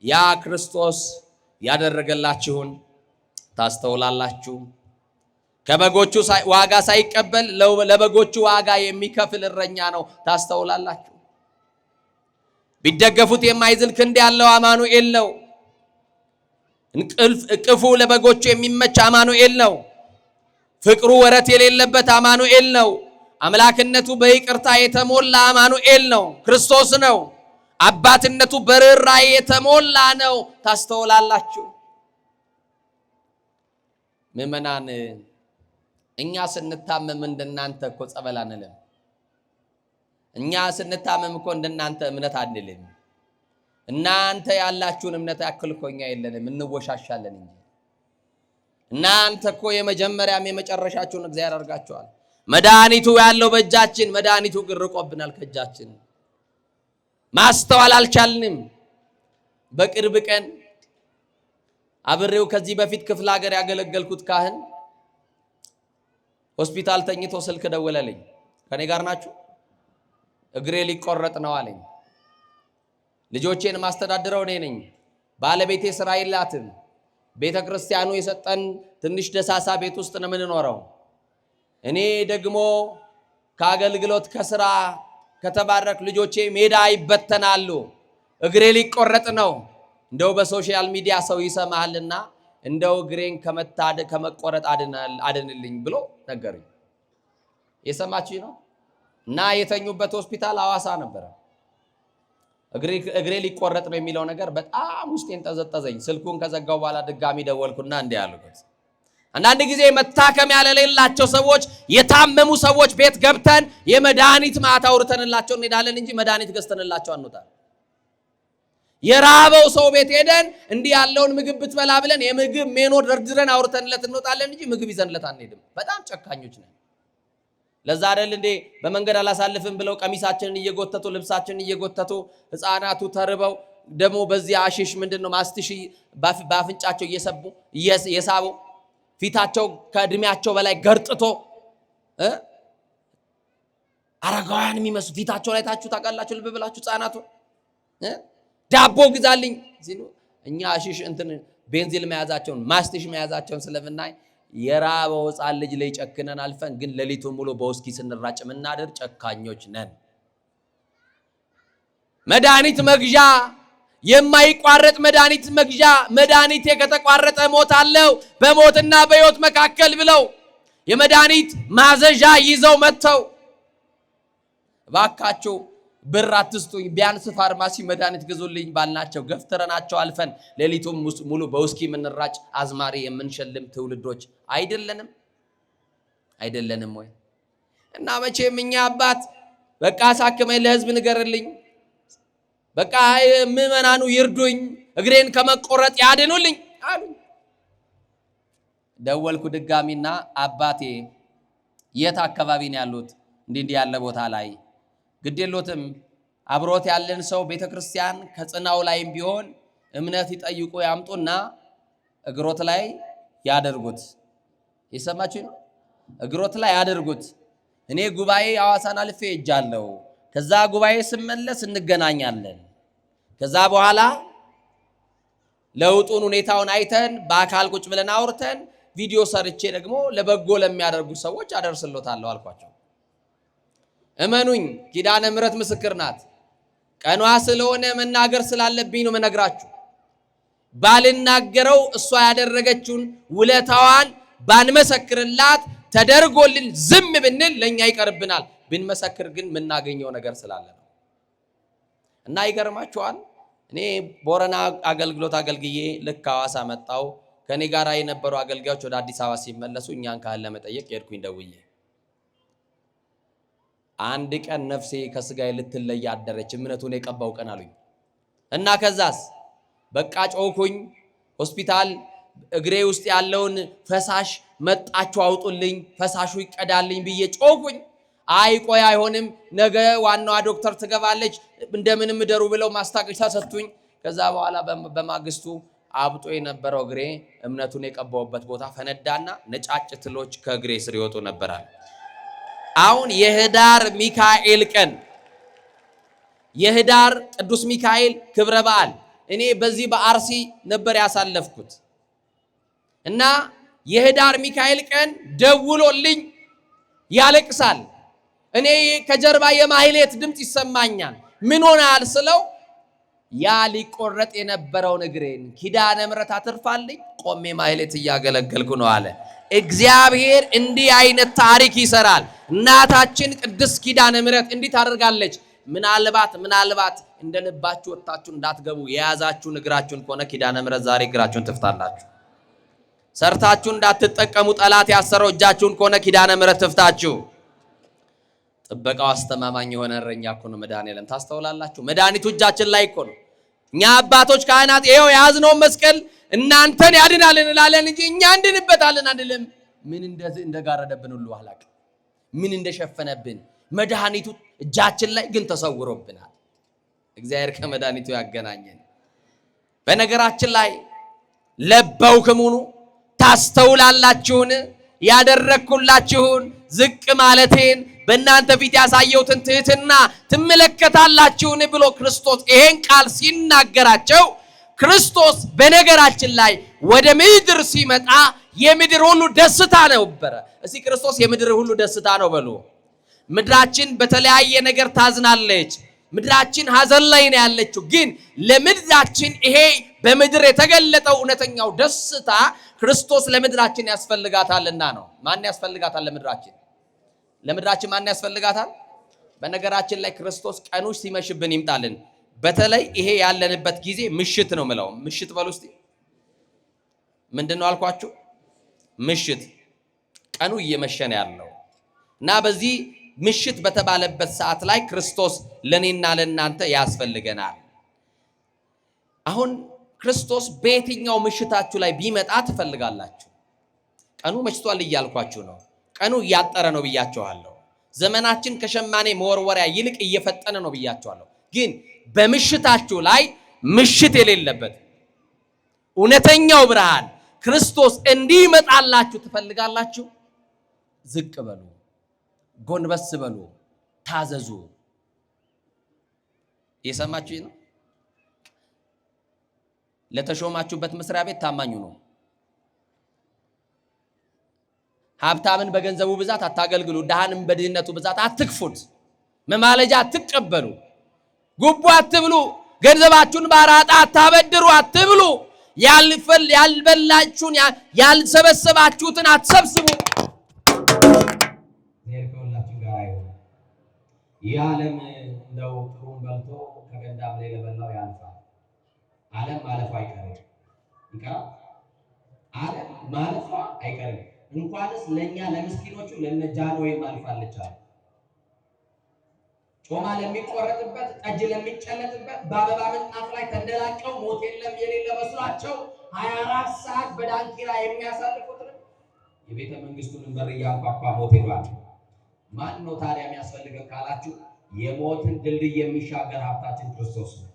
ያ ክርስቶስ ያደረገላችሁን ታስተውላላችሁ። ከበጎቹ ዋጋ ሳይቀበል ለበጎቹ ዋጋ የሚከፍል እረኛ ነው። ታስተውላላችሁ። ቢደገፉት የማይዝል ክንድ ያለው አማኑኤል ነው። እንቅልፍ እቅፉ ለበጎቹ የሚመች አማኑኤል ነው። ፍቅሩ ወረት የሌለበት አማኑኤል ነው። አምላክነቱ በይቅርታ የተሞላ አማኑኤል ነው። ክርስቶስ ነው። አባትነቱ በርኅራኄ የተሞላ ነው። ታስተውላላችሁ። ምዕመናን፣ እኛ ስንታመም እንደናንተ እኮ ጸበል አንልም። እኛ ስንታመም እኮ እንደናንተ እምነት አንልም። እናንተ ያላችሁን እምነት ያክል እኮ እኛ የለንም፣ እንወሻሻለን እንጂ። እናንተ እኮ የመጀመሪያም የመጨረሻችሁን እግዚአብሔር አድርጋችኋል። መድኃኒቱ ያለው በእጃችን፣ መድኃኒቱ ግን ርቆብናል ከእጃችን። ማስተዋል አልቻልንም። በቅርብ ቀን አብሬው ከዚህ በፊት ክፍለ ሀገር ያገለገልኩት ካህን ሆስፒታል ተኝቶ ስልክ ደወለልኝ። ከኔ ጋር ናችሁ? እግሬ ሊቆረጥ ነው አለኝ። ልጆቼን ማስተዳድረው እኔ ነኝ። ባለቤቴ ስራ የላትም። ቤተ ክርስቲያኑ የሰጠን ትንሽ ደሳሳ ቤት ውስጥ ነው የምንኖረው። እኔ ደግሞ ከአገልግሎት ከስራ ከተባረክ ልጆቼ ሜዳ ይበተናሉ። እግሬ ሊቆረጥ ነው። እንደው በ social media ሰው ይሰማሃልና እንደው እግሬን ከመቆረጥ አድንልኝ ብሎ ነገረኝ። የሰማችሁ ነው። እና የተኙበት ሆስፒታል ሐዋሳ ነበረ። እግሬ ሊቆረጥ ነው የሚለው ነገር በጣም ውስጤን ጠዘጠዘኝ። ስልኩን ከዘጋው በኋላ ድጋሚ ደወልኩና እንዲህ አልኩት። አንዳንድ ጊዜ መታከም ያለሌላቸው ሰዎች፣ የታመሙ ሰዎች ቤት ገብተን የመድኃኒት ማዕት አውርተንላቸው እንሄዳለን እንጂ መድኃኒት ገዝተንላቸው አንወጣም። የራበው ሰው ቤት ሄደን እንዲህ ያለውን ምግብ ብትበላ ብለን የምግብ ሜኖ ደርድረን አውርተንለት እንወጣለን እንጂ ምግብ ይዘንለት አንሄድም። በጣም ጨካኞች ነን። ለዛ አይደል እንዴ በመንገድ አላሳልፍም ብለው ቀሚሳችንን እየጎተቱ፣ ልብሳችንን እየጎተቱ፣ ህፃናቱ ተርበው ደግሞ በዚህ አሽሽ ምንድን ነው ማስትሽ በአፍንጫቸው እየሰቡ እየሳቡ ፊታቸው ከእድሜያቸው በላይ ገርጥቶ አረጋውያን የሚመስሉ ፊታቸው ላይ ታችሁ ታውቃላችሁ። ልብ ብላችሁ ህፃናቱ ዳቦ ግዛልኝ ሲሉ እኛ አሺሽ እንትን ቤንዚል መያዛቸውን ማስቲሽ መያዛቸውን ስለምናይ የራበው ሕፃን ልጅ ላይ ጨክነን አልፈን ግን ሌሊቱን ሙሉ በውስኪ ስንራጭ የምናድር ጨካኞች ነን። መድኃኒት መግዣ የማይቋረጥ መድኃኒት መግዣ፣ መድኃኒቴ ከተቋረጠ እሞታለሁ፣ በሞትና በሕይወት መካከል ብለው የመድኃኒት ማዘዣ ይዘው መጥተው እባካችሁ ብር አትስጡኝ፣ ቢያንስ ፋርማሲ መድኃኒት ግዙልኝ ባልናቸው ገፍትረናቸው አልፈን ሌሊቱን ሙሉ በውስኪ የምንራጭ አዝማሪ የምንሸልም ትውልዶች አይደለንም? አይደለንም ወይ? እና መቼም እኛ አባት በቃ አሳክመኝ፣ ለህዝብ ንገርልኝ፣ በቃ ምዕመናኑ ይርዱኝ፣ እግሬን ከመቆረጥ ያድኑልኝ አሉ። ደወልኩ ድጋሚና አባቴ የት አካባቢ ነው ያሉት? እንዲህ እንዲህ ያለ ቦታ ላይ። ግድ የሎትም፣ አብሮት ያለን ሰው ቤተ ክርስቲያን ከጽናው ላይም ቢሆን እምነት ይጠይቁ ያምጡና እግሮት ላይ ያደርጉት። የሰማችሁ ነው። እግሮት ላይ ያደርጉት። እኔ ጉባኤ ሐዋሳን አልፌ ሄጃለሁ። ከዛ ጉባኤ ስመለስ እንገናኛለን። ከዛ በኋላ ለውጡን ሁኔታውን አይተን በአካል ቁጭ ብለን አውርተን ቪዲዮ ሰርቼ ደግሞ ለበጎ ለሚያደርጉ ሰዎች አደርስሎታለሁ አልኳቸው። እመኑኝ፣ ኪዳነ ምሕረት ምስክር ናት። ቀኗ ስለሆነ መናገር ስላለብኝ ነው መነግራችሁ። ባልናገረው እሷ ያደረገችውን ውለታዋን ባንመሰክርላት ተደርጎልን ዝም ብንል ለእኛ ይቀርብናል። ብንመሰክር ግን የምናገኘው ነገር ስላለ ነው። እና ይገርማችኋል፣ እኔ ቦረና አገልግሎት አገልግዬ ልክ ሐዋሳ መጣው። ከኔ ጋር የነበሩ አገልጋዮች ወደ አዲስ አበባ ሲመለሱ እኛን ካህን ለመጠየቅ ሄድኩኝ ደውዬ። አንድ ቀን ነፍሴ ከስጋዬ ልትለይ አደረች፣ እምነቱን የቀባው ቀን አሉኝ። እና ከዛስ በቃ ጮኩኝ። ሆስፒታል እግሬ ውስጥ ያለውን ፈሳሽ መጣችሁ አውጡልኝ፣ ፈሳሹ ይቀዳልኝ ብዬ ጮኩኝ። አይ ቆይ አይሆንም፣ ነገ ዋናዋ ዶክተር ትገባለች፣ እንደምንም እደሩ ብለው ማስታገሻ ሰጡኝ። ከዛ በኋላ በማግስቱ አብጦ የነበረው እግሬ እምነቱን የቀባውበት ቦታ ፈነዳና ነጫጭ ትሎች ከእግሬ ስር ይወጡ ነበራል። አሁን የህዳር ሚካኤል ቀን፣ የህዳር ቅዱስ ሚካኤል ክብረ በዓል እኔ በዚህ በአርሲ ነበር ያሳለፍኩት እና የህዳር ሚካኤል ቀን ደውሎልኝ ያለቅሳል። እኔ ከጀርባ የማህሌት ድምፅ ይሰማኛል። ምን ሆናል ስለው ያ ሊቆረጥ የነበረውን እግሬን ኪዳነ ምሕረት አትርፋልኝ ቆሜ ማህሌት እያገለገልኩ ነው አለ። እግዚአብሔር እንዲህ አይነት ታሪክ ይሰራል። እናታችን ቅድስት ኪዳነ ምሕረት እንዲህ ታደርጋለች። ምናልባት ምናልባት እንደ ልባችሁ ወጥታችሁ እንዳትገቡ የያዛችሁን እግራችሁን ከሆነ ኪዳነ ምሕረት ዛሬ እግራችሁን ትፍታላችሁ። ሰርታችሁ እንዳትጠቀሙ ጠላት ያሰረው እጃችሁን ከሆነ ኪዳነ ምሕረት ትፍታችሁ። ጥበቃው አስተማማኝ የሆነ እረኛ እኮ ነው መድኃኔዓለም። ታስተውላላችሁ? መድኃኒቱ እጃችን ላይ እኮ ነው። እኛ አባቶች ካህናት ይኸው የያዝነውን መስቀል እናንተን ያድናል እንላለን እንጂ እኛ እንድንበታለን አንልም። ምን እንደጋረደብን ሁሉ አላውቅም፣ ምን እንደሸፈነብን መድኃኒቱ እጃችን ላይ ግን ተሰውሮብናል። እግዚአብሔር ከመድኃኒቱ ያገናኘን። በነገራችን ላይ ለበውክሙኑ ታስተውላላችሁን? ያደረግኩላችሁን ዝቅ ማለቴን በእናንተ ፊት ያሳየሁትን ትህትና ትመለከታላችሁን ብሎ ክርስቶስ ይሄን ቃል ሲናገራቸው፣ ክርስቶስ በነገራችን ላይ ወደ ምድር ሲመጣ የምድር ሁሉ ደስታ ነበረ። እስቲ ክርስቶስ የምድር ሁሉ ደስታ ነው በሉ። ምድራችን በተለያየ ነገር ታዝናለች። ምድራችን ሀዘን ላይ ነው ያለችው። ግን ለምድራችን ይሄ በምድር የተገለጠው እውነተኛው ደስታ ክርስቶስ ለምድራችን ያስፈልጋታልና ነው። ማን ያስፈልጋታል? ለምድራችን፣ ለምድራችን ማን ያስፈልጋታል? በነገራችን ላይ ክርስቶስ ቀኖች ሲመሽብን ይምጣልን። በተለይ ይሄ ያለንበት ጊዜ ምሽት ነው ምለው። ምሽት በሉ እስቲ። ምንድን ነው አልኳችሁ? ምሽት፣ ቀኑ እየመሸ ነው ያለው እና በዚህ ምሽት በተባለበት ሰዓት ላይ ክርስቶስ ለእኔና ለእናንተ ያስፈልገናል። አሁን ክርስቶስ በየትኛው ምሽታችሁ ላይ ቢመጣ ትፈልጋላችሁ? ቀኑ መሽቷል እያልኳችሁ ነው። ቀኑ እያጠረ ነው ብያችኋለሁ። ዘመናችን ከሸማኔ መወርወሪያ ይልቅ እየፈጠነ ነው ብያችኋለሁ። ግን በምሽታችሁ ላይ ምሽት የሌለበት እውነተኛው ብርሃን ክርስቶስ እንዲመጣላችሁ ትፈልጋላችሁ? ዝቅ በሉ፣ ጎንበስ በሉ፣ ታዘዙ። እየሰማችሁ ነው። ለተሾማችሁበት መስሪያ ቤት ታማኝ ሁኑ። ሀብታምን በገንዘቡ ብዛት አታገልግሉ፣ ድሃንም በድህነቱ ብዛት አትክፉት። መማለጃ አትቀበሉ፣ ጉቦ አትብሉ፣ ገንዘባችሁን በአራጣ አታበድሩ፣ አትብሉ። ያልበላችሁን ያልሰበሰባችሁትን አትሰብስቡ። እግዚአብሔር ከሁላችን ጋር ይሁን። ይህ ዓለም እንደው ጥሩን በልቶ ከገንዳም ላይ ለበላው ያልፋል። ዓለም ማለፏ አይቀርም። ይቀራል። ዓለም ማለፏ አይቀርም። እንኳንስ ለእኛ ለምስኪኖቹ ለነ ጃንሆይም አልፋለች አሉ። ጮማ ለሚቆረጥበት፣ ጠጅ ለሚጨለጥበት፣ በአበባ ምንጣፍ ላይ ተንደላቀው ሞት የለም የሌለ መስሏቸው 24 ሰዓት በዳንኪራ የሚያሳልፉትን የቤተ መንግስቱን በር እያንኳኳ ሞት ሄዷል። ማን ነው ታዲያ የሚያስፈልገን ካላችሁ የሞትን ድልድይ የሚሻገር ሀብታችን ክርስቶስ ነው።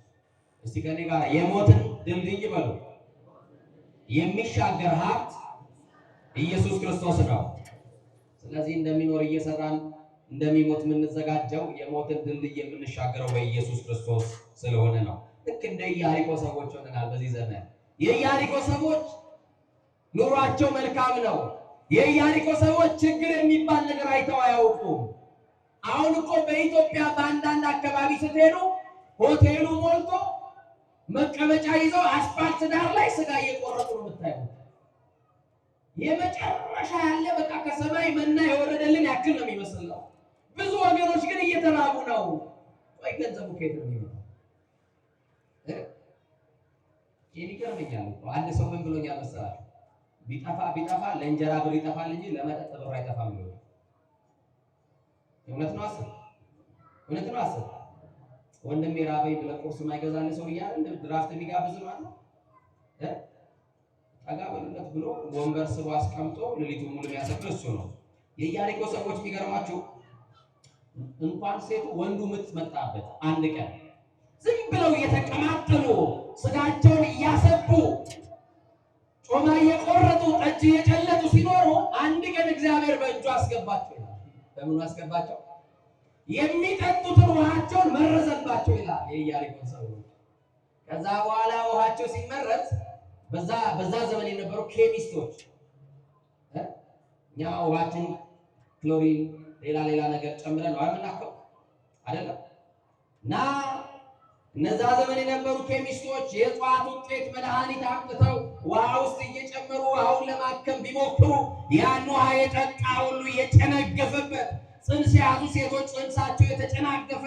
እስቲ ከኔ ጋር የሞትን ድልድይ በሉ። የሚሻገር ሀብት ኢየሱስ ክርስቶስ ነው። ስለዚህ እንደሚኖር እየሰራን እንደሚሞት የምንዘጋጀው የሞትን ድልድይ የምንሻገረው በኢየሱስ ክርስቶስ ስለሆነ ነው። ልክ እንደ ኢያሪኮ ሰዎች ሆነናል። በዚህ ዘመን የኢያሪኮ ሰዎች ኑሯቸው መልካም ነው። የኢያሪኮ ሰዎች ችግር የሚባል ነገር አይተው አያውቁም። አሁን እኮ በኢትዮጵያ በአንዳንድ አካባቢ ስትሄዱ ሆቴሉ ሞልቶ መቀመጫ ይዘው አስፋልት ዳር ላይ ስጋ እየቆረጡ ነው የምታዩት። የመጨረሻ ያለ በቃ ከሰማይ መና የወረደልን ያክል ነው የሚመስለው። ብዙ ወገኖች ግን እየተራቡ ነው። ቆይ ገንዘቡ ከየት ነው የሚመጣው? ይገርመኛል እኮ አንድ ሰው ምን ብሎኛል መሰላችሁ? ቢጠፋ ቢጠፋ ለእንጀራ ብር ይጠፋል እንጂ ለመጠጥ ብር አይጠፋም ብሎ። እውነት ነው አስብ፣ እውነት ነው አስብ። ወንድሜ ራበኝ ብለህ ቁርስ የማይገዛልህ ሰው እያለ ድራፍት የሚጋብዝ ማለት ነው። ጠጋ በሉለት ብሎ ወንበር ስቦ አስቀምጦ ሌሊቱን ሙሉ የሚያሰክር እሱ ነው። የኢያሪኮ ሰዎች የሚገርማችሁ እንኳን ሴቱ ወንዱ ምጥ መጣበት። አንድ ቀን ዝም ብለው እየተቀማጠሉ ስጋቸውን እያሰቡ ጮማ እየቆረጡ ጠጅ እየጨለጡ ሲኖሩ አንድ ቀን እግዚአብሔር በእጁ አስገባቸው ይላል። በምኑ አስገባቸው? የሚጠጡትን ውሃቸውን መረዘባቸው ይላል የኢያሪኮን ሰዎች። ከዛ በኋላ ውሃቸው ሲመረዝ በዛ ዘመን የነበሩ ኬሚስቶች እኛ ውሃችን ክሎሪን፣ ሌላ ሌላ ነገር ጨምረን ነው የምናከው አይደለም። እና እነዛ ዘመን የነበሩ ኬሚስቶች የእጽዋት ውጤት መድኃኒት አምጥተው ውሃ ውስጥ እየጨመሩ ውሃውን ለማከም ቢሞክሩ ያን ውሃ የጠጣ ሁሉ እየጨነገፈበት፣ ጽንስ የያዙ ሴቶች ጽንሳቸው የተጨናገፈ፣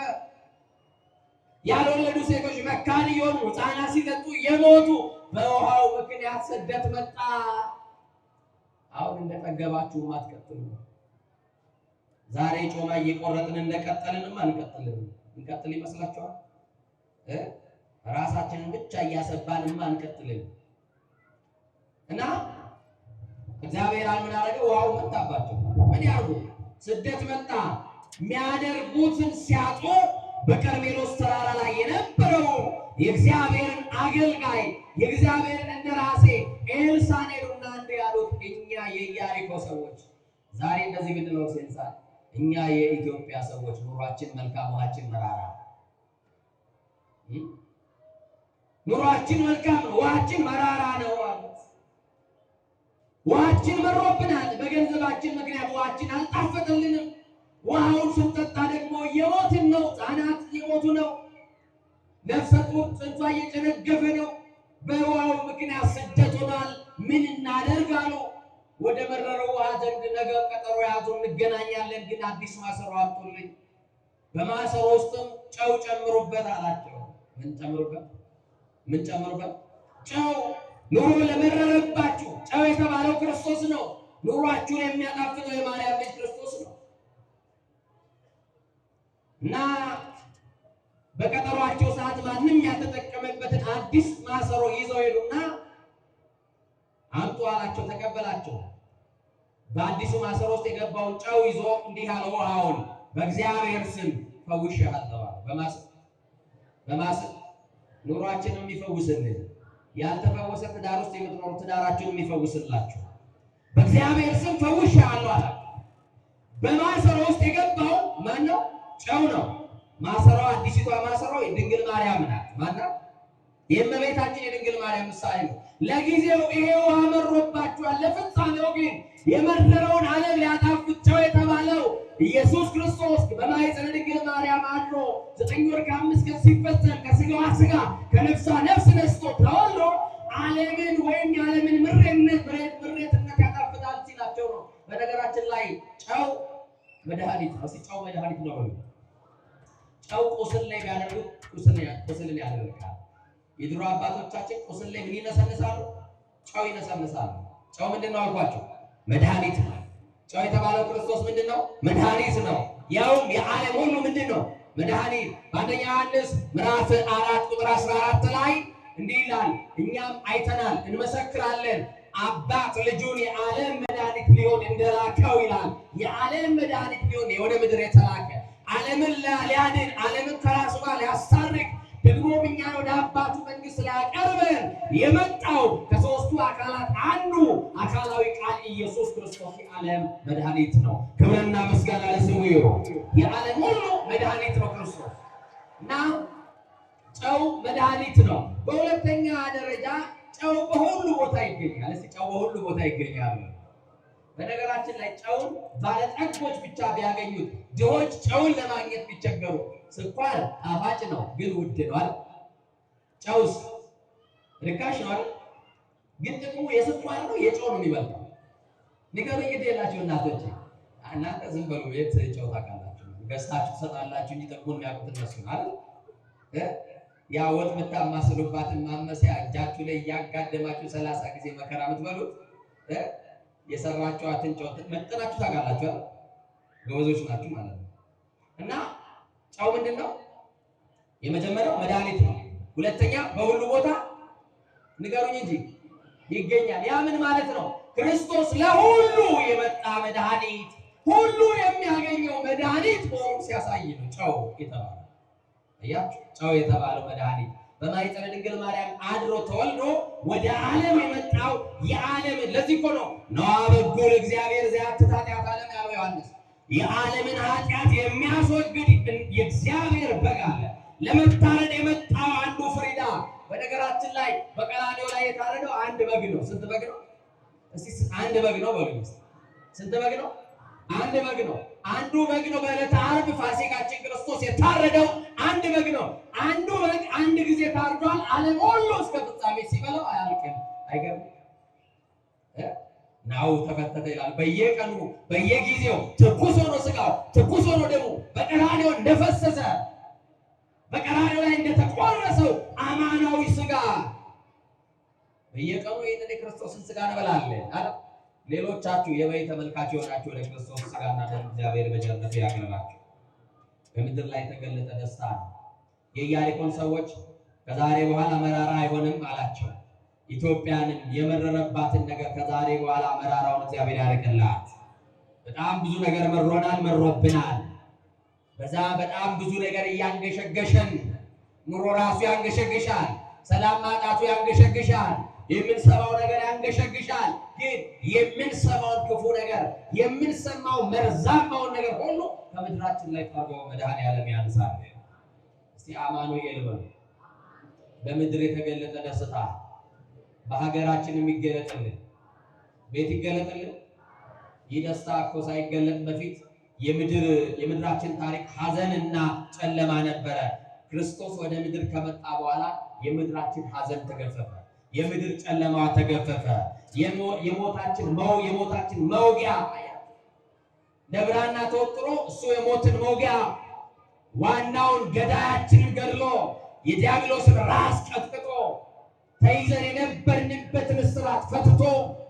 ያልወለዱ ሴቶች መካን እየሆኑ ሕፃናት ሲጠጡ የሞቱ፣ በውሃው ምክንያት ስደት መጣ። አሁን እንደጠገባችሁ አትቀጥሉ። ዛሬ ጮማ እየቆረጥን እንደቀጠልንም አንቀጥልም። እንቀጥል ይመስላችኋል? ራሳችንን ብቻ እያሰባንማ አንቀጥልም። እና እግዚአብሔር ምን አደረገ? ውሃው መጣባቸው። ምን ያርጉ? ስደት መጣ። የሚያደርጉትን ሲያጡ በቀርሜሎስ ተራራ ላይ የነበረው የእግዚአብሔርን አገልጋይ የእግዚአብሔርን እንደራሴ ኤልሳን ሄዱና እንዲህ ያሉት፣ እኛ የኢያሪኮ ሰዎች ዛሬ እንደዚህ ብንለው ኤልሳን፣ እኛ የኢትዮጵያ ሰዎች ኑሯችን መልካም ውሃችን መራራ፣ ኑሯችን መልካም ነው፣ ውሃችን መራራ ነው አሉት። ውሃችን መሮብናል። በገንዘባችን ምክንያት ውሃችን አልጣፈጠልንም። ውሃውን ስንጠጣ ደግሞ እየሞትን ነው። ሕፃናት እየሞቱ ነው። ነፍሰ ጡር ጽንሷ እየጨነገፈ ነው። በውሃው ምክንያት ስደት ሆኗል። ምን እናደርግ አሉ። ወደ መረረው ውሃ ዘንድ ነገ ቀጠሮ ያዙ፣ እንገናኛለን፣ ግን አዲስ ማሰሮ አምጡልኝ፣ በማሰሮ ውስጥም ጨው ጨምሩበት አላቸው። ምን ጨምሩበት? ምን ጨምሩበት? ጨው። ኑሮ ለመረረባችሁ ጨው የተባለው ክርስቶስ ነው። ኑሯችሁን የሚያጣፍጠው የማርያም ልጅ ክርስቶስ ነው። እና በቀጠሯቸው ሰዓት ማንም ያልተጠቀመበትን አዲስ ማሰሮ ይዘው ሄዱና አምጡ አላቸው። ተቀበላቸው። በአዲሱ ማሰሮ ውስጥ የገባውን ጨው ይዞ እንዲህ አለው፣ ውሃውን በእግዚአብሔር ስም ፈውሼሃለሁ አለ። በማስ ኑሯችንን የሚፈውስልን ያልተፈወሰ ትዳር ውስጥ የምትኖሩ ትዳራችሁን የሚፈውስላችሁ በእግዚአብሔር ስም ፈውሼሃለሁ አለ። በማሰሮ ውስጥ የገባው ማን ነው? ጨው ነው። ማሰሮ አዲሲቷ ማሰሮ ድንግል ማርያም ናት። ማናት? የእመቤታችን የድንግል ማርያም ምሳሌ ነው። ለጊዜው ይሄ ውሃ መሮባችኋል፣ ለፍጻሜው ግን የመረረውን ዓለም ሊያጣፍጥ ጨው የተባለው ኢየሱስ ክርስቶስ በማኅፀነ ድንግል ማርያም አድሮ 9 ወር ከ5 ቀን ሲፈጸም ከሥጋዋ ሥጋ ከነፍሷ ነፍስ ነስቶ ተወልዶ ዓለምን ወይም የዓለምን ምሬነት ምሬትነት ያጣፍጣል ሲላቸው ነው። በነገራችን ላይ ጨው መድኃኒት ነው። እስኪ ጨው መድኃኒት ነው በሉ። ጨው ቁስል ላይ ቢያደርጉት ቁስልን ያደርቃል። የድሮ አባቶቻችን ቁስል ላይ ምን ይነሰንሳሉ? ጨው ይነሰንሳሉ። ጨው ምንድን ነው አልኳቸው? መድኃኒት ነው። ጨው የተባለው ክርስቶስ ምንድን ነው? መድኃኒት ነው። ያውም የዓለም ሁሉ ምንድን ነው? መድኃኒት። በአንደኛ ዮሐንስ ምዕራፍ 4 ቁጥር 14 ላይ እንዲህ ይላል፣ እኛም አይተናል እንመሰክራለን፣ አባት ልጁን የዓለም መድኃኒት ሊሆን እንደላከው ይላል። የዓለም መድኃኒት ሊሆን ወደ ምድር የተላከ፣ ዓለምን ሊያድን፣ ዓለምን ከራሱ ጋር ሊያስታርቅ፣ ደግሞም እኛን ወደ አባቱ መንግስት ሊያቀርበን የመጣው ከሦስቱ አካላት አንዱ አካላዊ ቃል ኢየሱስ ክርስቶስ የዓለም መድኃኒት ነው። ክብርና ምስጋና ለስሙ ይሁን። የዓለም ሁሉ መድኃኒት ነው ክርስቶስ እና ጨው መድኃኒት ነው። በሁለተኛ ደረጃ ጨው በሁሉ ቦታ ይገኛል። እስቲ ጨው በሁሉ ቦታ ይገኛል። በነገራችን ላይ ጨውን ባለጠጎች ብቻ ቢያገኙት ድሆች ጨውን ለማግኘት ቢቸገሩ፣ ስኳር ጣፋጭ ነው ግን ውድ ነው አይደል? ጨውስ ርካሽ ነው አይደል? ግን ጥቅሙ የስኳር ነው የጨው ነው የሚበልጠው? ንገሩኝ። ግድ የላችሁ እናቶቼ፣ እናንተ ዝም በሉ። ቤት ጨው ታውቃላችሁ፣ ገዝታችሁ ትሰጣላችሁ እንጂ ጥቅሙን የሚያውቁት እነሱ ነው አይደል? ያ ወጥ የምታማስሉባትን ማመሰያ እጃችሁ ላይ እያጋደማችሁ 30 ጊዜ መከራ የምትበሉት የሰራችኋትን ጨው መጥናችሁ ታውቃላችሁ አይደል? ጎበዞች ናችሁ ማለት ነው። እና ጨው ምንድን ነው? የመጀመሪያው መድኃኒት ነው። ሁለተኛ በሁሉ ቦታ ንገሩኝ እንጂ ይገኛል። ያ ምን ማለት ነው? ክርስቶስ ለሁሉ የመጣ መድኃኒት፣ ሁሉ የሚያገኘው መድኃኒት መሆኑን ሲያሳይ ነው ጨው የተባለው። አያችሁ፣ ጨው የተባለው መድኃኒት በማኅፀነ ድንግል ማርያም አድሮ ተወልዶ ወደ ዓለም የመጣው የዓለምን፣ ለዚህ እኮ ነው ነዋ በጉ ለእግዚአብሔር ዘያትት ኃጢአተ ዓለም ያለው ዮሐንስ። የዓለምን ኃጢአት የሚያስወግድ የእግዚአብሔር በግ አለ። ለመታረድ የመጣው አንዱ ፍሪዳ። በነገራችን ላይ በቀራንዮ ላይ የታረደው አንድ በግ ነው። ስንት በግ ነው? እስቲ አንድ በግ ነው በሉ። ስንት በግ ነው? አንድ በግ ነው። አንዱ በግ ነው። በዕለተ ዓርብ ፋሲካችን ክርስቶስ የታረደው አንድ በግ ነው። አንዱ በግ አንድ ጊዜ ታርዷል። ዓለም ሁሉ እስከ ፍጻሜ ሲበላው አያልቅም። አይገርም? ናሁ ተፈተተ ይላል። በየቀኑ በየጊዜው ትኩስ ሆኖ ስጋው፣ ትኩስ ሆኖ ደሙ በቀራንዮ እንደፈሰሰ፣ በቀራንዮ ላይ እንደተቆረሰው አማናዊ ስጋ በየቀኑ ይህንን የክርስቶስን ስጋ እንበላለን አይደል? ሌሎቻችሁ የበይ ተመልካች የሆናችሁ ወደ ክርስቶስ ስጋና ደም እግዚአብሔር በቸርነቱ ያቅርባችሁ። በምድር ላይ የተገለጠ ደስታ ነው። የኢያሪኮን ሰዎች ከዛሬ በኋላ መራራ አይሆንም አላቸው። ኢትዮጵያንም የመረረባትን ነገር ከዛሬ በኋላ መራራውን እግዚአብሔር ያርቅላት። በጣም ብዙ ነገር መሮናል፣ መሮብናል። በዛ በጣም ብዙ ነገር እያንገሸገሸን፣ ኑሮ ራሱ ያንገሸግሻል። ሰላም ማጣቱ ያንገሸግሻል። የምንሰማው ነገር ያንገሸግሻል። ግን የምንሰማውን ክፉ ነገር፣ የምንሰማው መርዛማውን ነገር ሁሉ ከምድራችን ላይ ጠርጎ መድኃኔዓለም ያንሳል። እስቲ አማኑኤል በሉ። በምድር የተገለጠ ደስታ በሀገራችን የሚገለጥልን ቤት ይገለጥልን። ይህ ደስታ እኮ ሳይገለጥ በፊት የምድራችን ታሪክ ሐዘንና ጨለማ ነበረ። ክርስቶስ ወደ ምድር ከመጣ በኋላ የምድራችን ሐዘን ተገፈፈ። የምድር ጨለማዋ ተገፈፈ። የሞታችን መውጊያ ደብራና ተወጥሮ እሱ የሞትን መውጊያ ዋናውን ገዳያችንን ገድሎ፣ የዲያብሎስን ራስ ቀጥቅጦ፣ ተይዘን የነበርንበትን እስራት ፈትቶ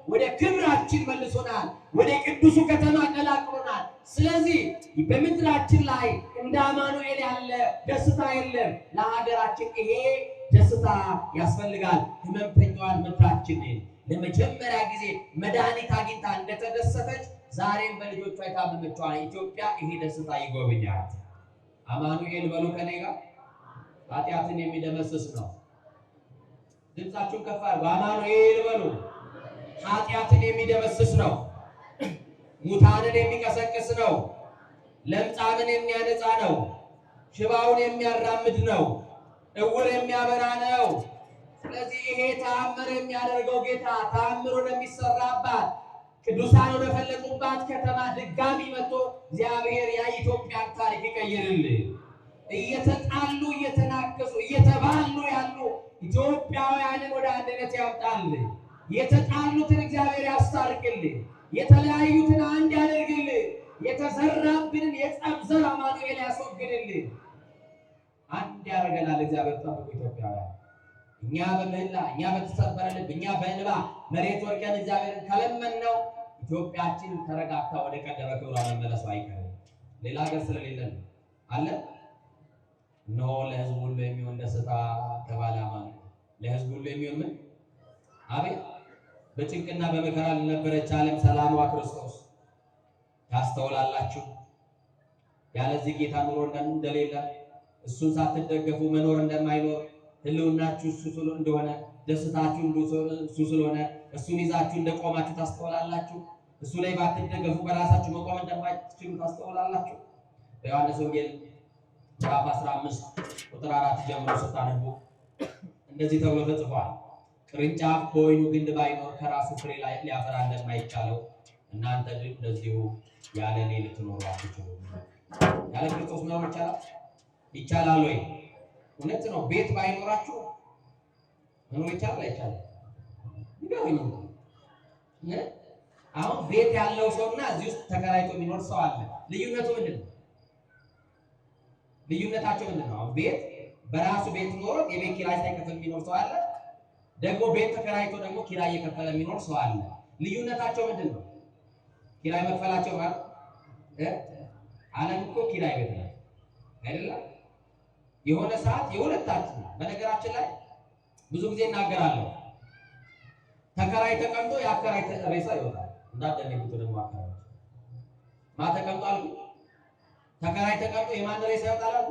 ወደ ክብራችን መልሶናል። ወደ ቅዱሱ ከተማ ቀላቅሎናል። ስለዚህ በምድራችን ላይ እንደ አማኑኤል ያለ ደስታ የለም። ለሀገራችን ይሄ ደስታ ያስፈልጋል። ህመምተኛዋን ምድራችንን ለመጀመሪያ ጊዜ መድኃኒት አግኝታ እንደተደሰተች ዛሬም በልጆቿ የታመመችዋን ኢትዮጵያ ይሄ ደስታ ይጎብኛት። አማኑኤል በሉ ከኔ ጋር። ኃጢአትን የሚደመስስ ነው። ድምፃችሁን ከፍ አድርጉ። አማኑኤል በሉ። ኃጢአትን የሚደመስስ ነው። ሙታንን የሚቀሰቅስ ነው። ለምጻምን የሚያነጻ ነው። ሽባውን የሚያራምድ ነው። እውር የሚያበራ ነው። ስለዚህ ይሄ ተአምር የሚያደርገው ጌታ ተአምር ወደሚሰራባት ቅዱሳን ወደፈለቁባት ከተማ ድጋሚ መጥቶ እግዚአብሔር የኢትዮጵያን ታሪክ ይቀይርልን። እየተጣሉ እየተናከሱ እየተባሉ ያሉ ኢትዮጵያውያንን ወደ አንድነት ያምጣልን። የተጣሉትን እግዚአብሔር ያስታርቅልን። የተለያዩትን አንድ ያደርግልን። የተዘራብንን የጸብ ዘር አማኑኤል ያስወግድልን። አንድ ያደርገናል እግዚአብሔር። ጠብቁ ኢትዮጵያውያን። እኛ በምህላ፣ እኛ በተሰበረ ልብ፣ እኛ በእንባ መሬት ወርቀን እግዚአብሔርን ከለመንነው ኢትዮጵያችን ተረጋግታ ወደ ቀደመ ክብሯ መመለሱ አይቀርም። ሌላ ሀገር ስለሌለን አለ። እነሆ ለሕዝቡ ሁሉ የሚሆን ደስታ ተባለ። አማኑኤል ለሕዝቡ ሁሉ የሚሆን ምን? አቤት! በጭንቅና በመከራ ለነበረች ዓለም ሰላሟ ክርስቶስ። ታስተውላላችሁ። ያለዚህ ጌታ ኑሮ እንደሌለ፣ እሱን ሳትደገፉ መኖር እንደማይኖር፣ ህልውናችሁ እሱ እንደሆነ፣ ደስታችሁ እሱ ስለሆነ እሱን ይዛችሁ እንደቆማችሁ ታስተውላላችሁ። እሱ ላይ ባትደገፉ በራሳችሁ መቆም እንደማይችሉ ታስተውላላችሁ። በዮሐንስ ወንጌል ምዕራፍ 15 ቁጥር 4 ጀምሮ ስታነቡ እንደዚህ ተብሎ ተጽፏል። ቅርንጫፍ በወይኑ ግንድ ባይኖር ከራሱ ፍሬ ሊያፈራ እንደማይቻለው እናንተ እንደዚሁ ያለ እኔ ልትኖሩ አትችሉም። ያለ ክርስቶስ መኖር ይቻላል? ይቻላል ወይ? እውነት ነው። ቤት ባይኖራችሁ መኖር ይቻላል አይቻልም? ንገሩኝ። አሁን ቤት ያለው ሰውና እዚህ ውስጥ ተከራይቶ የሚኖር ሰው አለ። ልዩነቱ ምንድን ነው? ልዩነታቸው ምንድን ነው? አሁን ቤት በራሱ ቤት ኖሮት የቤት ኪራይ ሳይከፍል የሚኖር ሰው አለ። ደግሞ ቤት ተከራይቶ ደግሞ ኪራይ እየከፈለ የሚኖር ሰው አለ። ልዩነታቸው ምንድን ነው? ኪራይ መክፈላቸው ማለት ዓለም እኮ ኪራይ ቤት ነው አይደለም? የሆነ ሰዓት የሁለታችን፣ በነገራችን ላይ ብዙ ጊዜ እናገራለሁ። ተከራይ ተቀምጦ የአከራይ ሬሳ ይወጣል። እንዳትደነግጡ ደግሞ አከራዮች። ማ ተቀምጦ አልኩ? ተከራይ ተቀምጦ የማን ሬሳ ይወጣል አልኩ?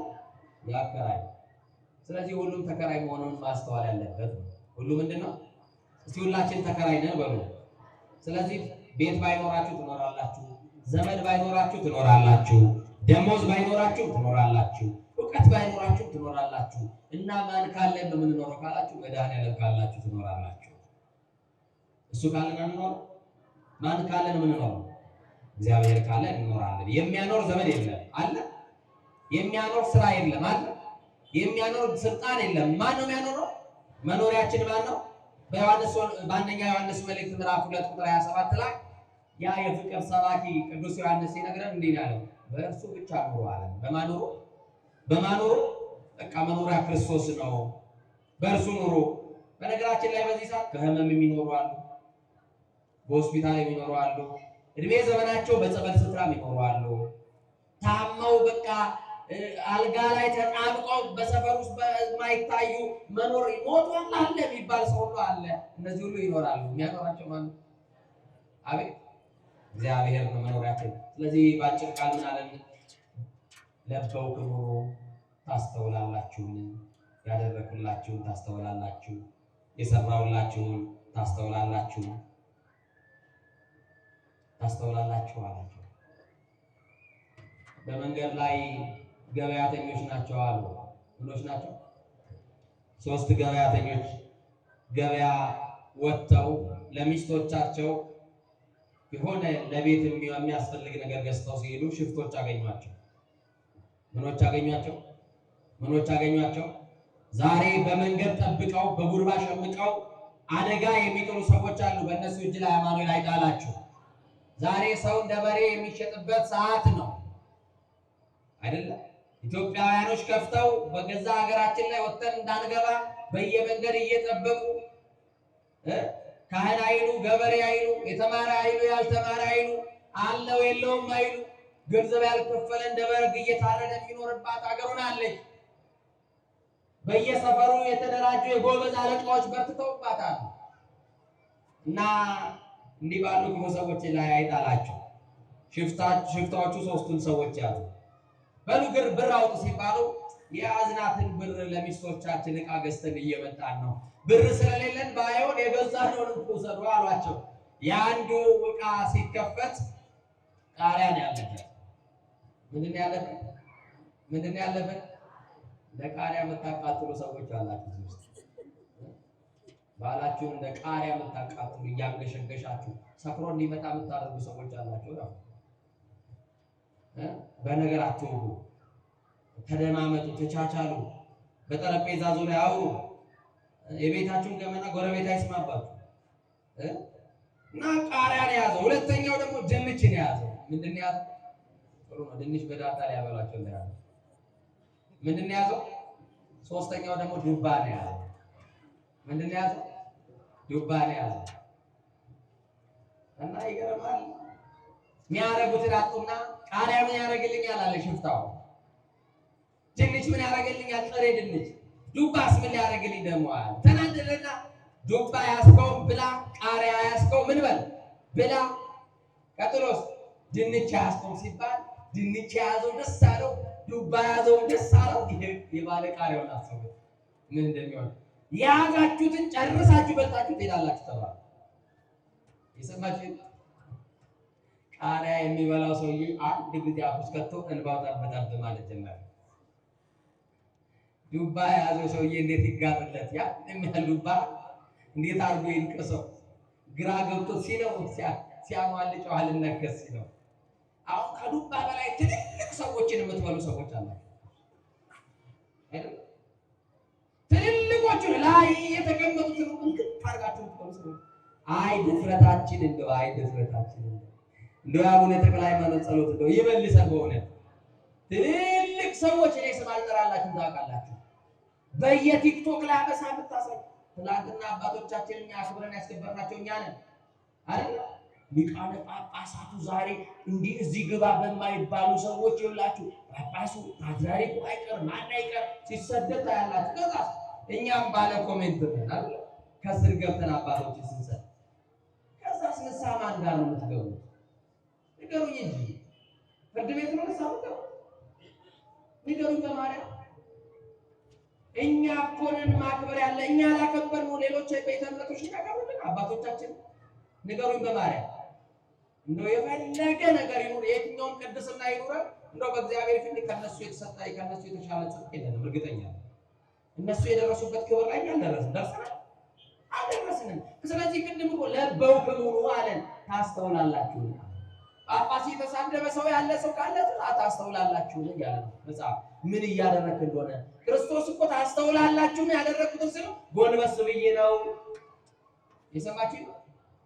የአከራይ። ስለዚህ ሁሉም ተከራይ መሆኑን ማስተዋል ያለበት ነው። ሁሉ ምንድን ነው? እስቲ ሁላችን ተከራይ ነን በሉ። ስለዚህ ቤት ባይኖራችሁ ትኖራላችሁ፣ ዘመድ ባይኖራችሁ ትኖራላችሁ፣ ደሞዝ ባይኖራችሁ ትኖራላችሁ፣ እውቀት ባይኖራችሁ ትኖራላችሁ። እና ማን ካለን ነው የምንኖረው ካላችሁ መድኃኒዓለም ካላችሁ ትኖራላችሁ። እሱ ካለን አንኖር። ማን ካለን የምንኖረው? እግዚአብሔር ካለ እንኖራለን። የሚያኖር ዘመድ የለም አለ። የሚያኖር ስራ የለም አለ። የሚያኖር ስልጣን የለም። ማን ነው የሚያኖረው? መኖሪያችን ማን ነው? በዮሐንስ በአንደኛ ዮሐንስ መልእክት ምዕራፍ 2 ቁጥር 27 ላይ ያ የፍቅር ሰባኪ ቅዱስ ዮሐንስ ሲነግረን እንዲህ ነው ያለው፣ በእርሱ ብቻ ኑሩ አለ። በማኖሩ በማኖሩ በቃ መኖሪያ ክርስቶስ ነው። በእርሱ ኑሩ። በነገራችን ላይ በዚህ ሰዓት በህመም የሚኖሩ አሉ፣ በሆስፒታል የሚኖሩ አሉ፣ እድሜ ዘመናቸው በጸበል ስፍራ የሚኖሩ አሉ። ታመው በቃ አልጋ ላይ ተጣብቀው በሰፈር ውስጥ በማይታዩ መኖር ሞቷል አለ የሚባል ሰው ሁሉ አለ። እነዚህ ሁሉ ይኖራሉ። የሚያኖራቸው ማን ነው? አቤት እግዚአብሔር ነው መኖሪያችን። ስለዚህ በአጭር ቃል ምን አለን? ለበው ክቡሩ ታስተውላላችሁን? ያደረኩላችሁን ታስተውላላችሁ፣ የሰራሁላችሁን ታስተውላላችሁ ታስተውላላችሁ አላቸው። በመንገድ ላይ ገበያተኞች ናቸው አሉ። ምኖች ናቸው? ሶስት ገበያተኞች ገበያ ወጥተው ለሚስቶቻቸው የሆነ ለቤት የሚያስፈልግ ነገር ገዝተው ሲሄዱ ሽፍቶች አገኟቸው። ምኖች አገኟቸው? ምኖች አገኟቸው? ዛሬ በመንገድ ጠብቀው በጉርባ ሸምቀው አደጋ የሚጥሉ ሰዎች አሉ። በእነሱ እጅ ላይ አማኑኤል አይጣላችሁ። ዛሬ ሰው እንደ በሬ የሚሸጥበት ሰዓት ነው አይደለም? ኢትዮጵያውያኖች ከፍተው በገዛ ሀገራችን ላይ ወጥተን እንዳንገባ በየመንገድ እየጠበቁ ካህን አይሉ፣ ገበሬ አይሉ፣ የተማረ አይሉ፣ ያልተማረ አይሉ፣ አለው የለውም አይሉ፣ ገንዘብ ያልከፈለ እንደ በግ እየታረደ የሚኖርባት ሀገር ሆናለች። በየሰፈሩ የተደራጁ የጎበዝ አለቃዎች በርትተውባታል። እና እንዲህ ባሉ ክፉ ሰዎች ላይ አይጣላቸው። ሽፍታዎቹ ሶስቱን ሰዎች ያዙ። በሉ ግር ብር አውጡ ሲባሉ የያዝናትን ብር ለሚስቶቻችን ዕቃ ገዝተን እየመጣን ነው፣ ብር ስለሌለን ባይሆን የገዛነውን እንኩ ውሰዱ አሏቸው። የአንዱ ዕቃ ሲከፈት ቃሪያ ነው ያለበት። ምንድን ነው ያለበት? ምንድን ነው ያለበት? ለቃሪያ የምታቃጥሉ ሰዎች አላችሁ እዚህ ውስጥ። ባላችሁን እንደ ቃሪያ የምታቃጥሉ እያንገሸገሻችሁ ሰክሮ እንዲመጣ የምታደርጉ ሰዎች አላችሁ። በነገር አትውጉ፣ ተደማመጡ፣ ተቻቻሉ፣ በጠረጴዛ ዙሪያ አውሩ። የቤታችሁን ገመና ጎረቤት አይስማባችሁ። እና ቃሪያን የያዘው ሁለተኛው ደግሞ ድንችን የያዘው ምንድን ነው የያዘው? ጥሩ ነው። ድንች በዳታ ላይ ያበላቸው እንዳያዘው ምንድን ነው የያዘው? ሶስተኛው ደግሞ ዱባ ነው የያዘው። ምንድን ነው የያዘው? ዱባ ነው የያዘው። እና ይገርማል። የሚያደርጉትን አጡና ቃሪያ ምን ያደርግልኛል አለ ሽፍታው። ድንች ምን ያደርግልኛል? ጥሬ ድንች። ዱባስ ምን ሊያደርግልኝ ደግሞ አለ። ተናደደና ዱባ ያዝከውን ብላ፣ ቃሪያ ያዝከው ምን በል ብላ። ቀጥሎስ ድንች ያዝከው ሲባል ድንች የያዘው ደስ አለው፣ ዱባ ያዘው ደስ አለው። የባለ ቃሪያውን አሰቡት ምን እንደሚሆን። የያዛችሁትን ጨርሳችሁ በልታችሁ ትሄዳላችሁ ተባለ። የሰማችሁ ቃሪያ የሚበላው ሰውዬ አንድ ጊዜ አፍ ውስጥ ከቶ እንባው ጠብ ጠብ ማለት ጀመረ። ዱባ የያዘው ሰውዬ እንዴት ይጋጥለት? ያን የሚያህል ዱባ እንዴት አድርጎ ይንቅሰው? ግራ ገብቶ ሲለው ሲያሟልጨው አልነከስ ሲለው። አሁን ከዱባ በላይ ትልልቅ ሰዎችን የምትበሉ ሰዎች አላቸው አይደል? ትልልቆቹን ላይ የተቀመጡትን እንክት አድርጋችሁ የምትበሉ ሰዎች። አይ ድፍረታችን እንደው፣ አይ ድፍረታችን እንደው እንደው አቡነ ተክለ ሃይማኖት ጸሎት እንደው ይመልሰን በእውነት። ትልልቅ ሰዎች እኔ ስም አልጠራላችሁም ታውቃላችሁ። በየቲክቶክ ላይ አበሳ የምታሳይ ትናንትና አባቶቻችንን እኛ አክብረን ያስከበርናቸው እኛ ነን አይደል? ሊቃነ ጳጳሳቱ ዛሬ እንዲህ እዚህ ግባ በማይባሉ ሰዎች ይውላችሁ ጳጳሱ ፓትርያርኩ አይቀር ማን አይቀር ሲሰደብ ታያላችሁ። ከዛ እኛም ባለ comment ነን አይደል? ከስር ገብተን አባቶችን ስንሰድ ከዛስ ንስሐ ማን ጋር ነው የምትገቡት? ንገሩኝ እንጂ ፍርድ ቤት ነው ንስሐ የምትገቡት? ንገሩኝ በማርያም። እኛ እኮ ነን ማክበር ያለ፣ እኛ ላከበርነው ሌሎች ቤተ እምነቶች ያከብሩልን አባቶቻችን። ንገሩኝ በማርያም። እንደው የፈለገ ነገር ይኑር፣ የትኛውም ቅድስና ይኑረን፣ እንደው በእግዚአብሔር ፊት ከነሱ የተሰጠ ከነሱ የተሻለ ጽድቅ የለንም። እርግጠኛ ነኝ እነሱ የደረሱበት ክብር ላይ እኛ አልደረስንም። ደርሰናል? አልደረስንም። ስለዚህ ቅድም እኮ ለበውክሙ አለን፣ ታስተውላላችሁ። ጳጳስ የተሳደበ ሰው ያለ ሰው ካለ ታስተውላላችሁ እያለ ነው መጽሐፍ። ምን እያደረግክ እንደሆነ ክርስቶስ እኮ ታስተውላላችሁ ያደረግኩትን ስለው ጎንበስ ብዬ ነው። የሰማችሁ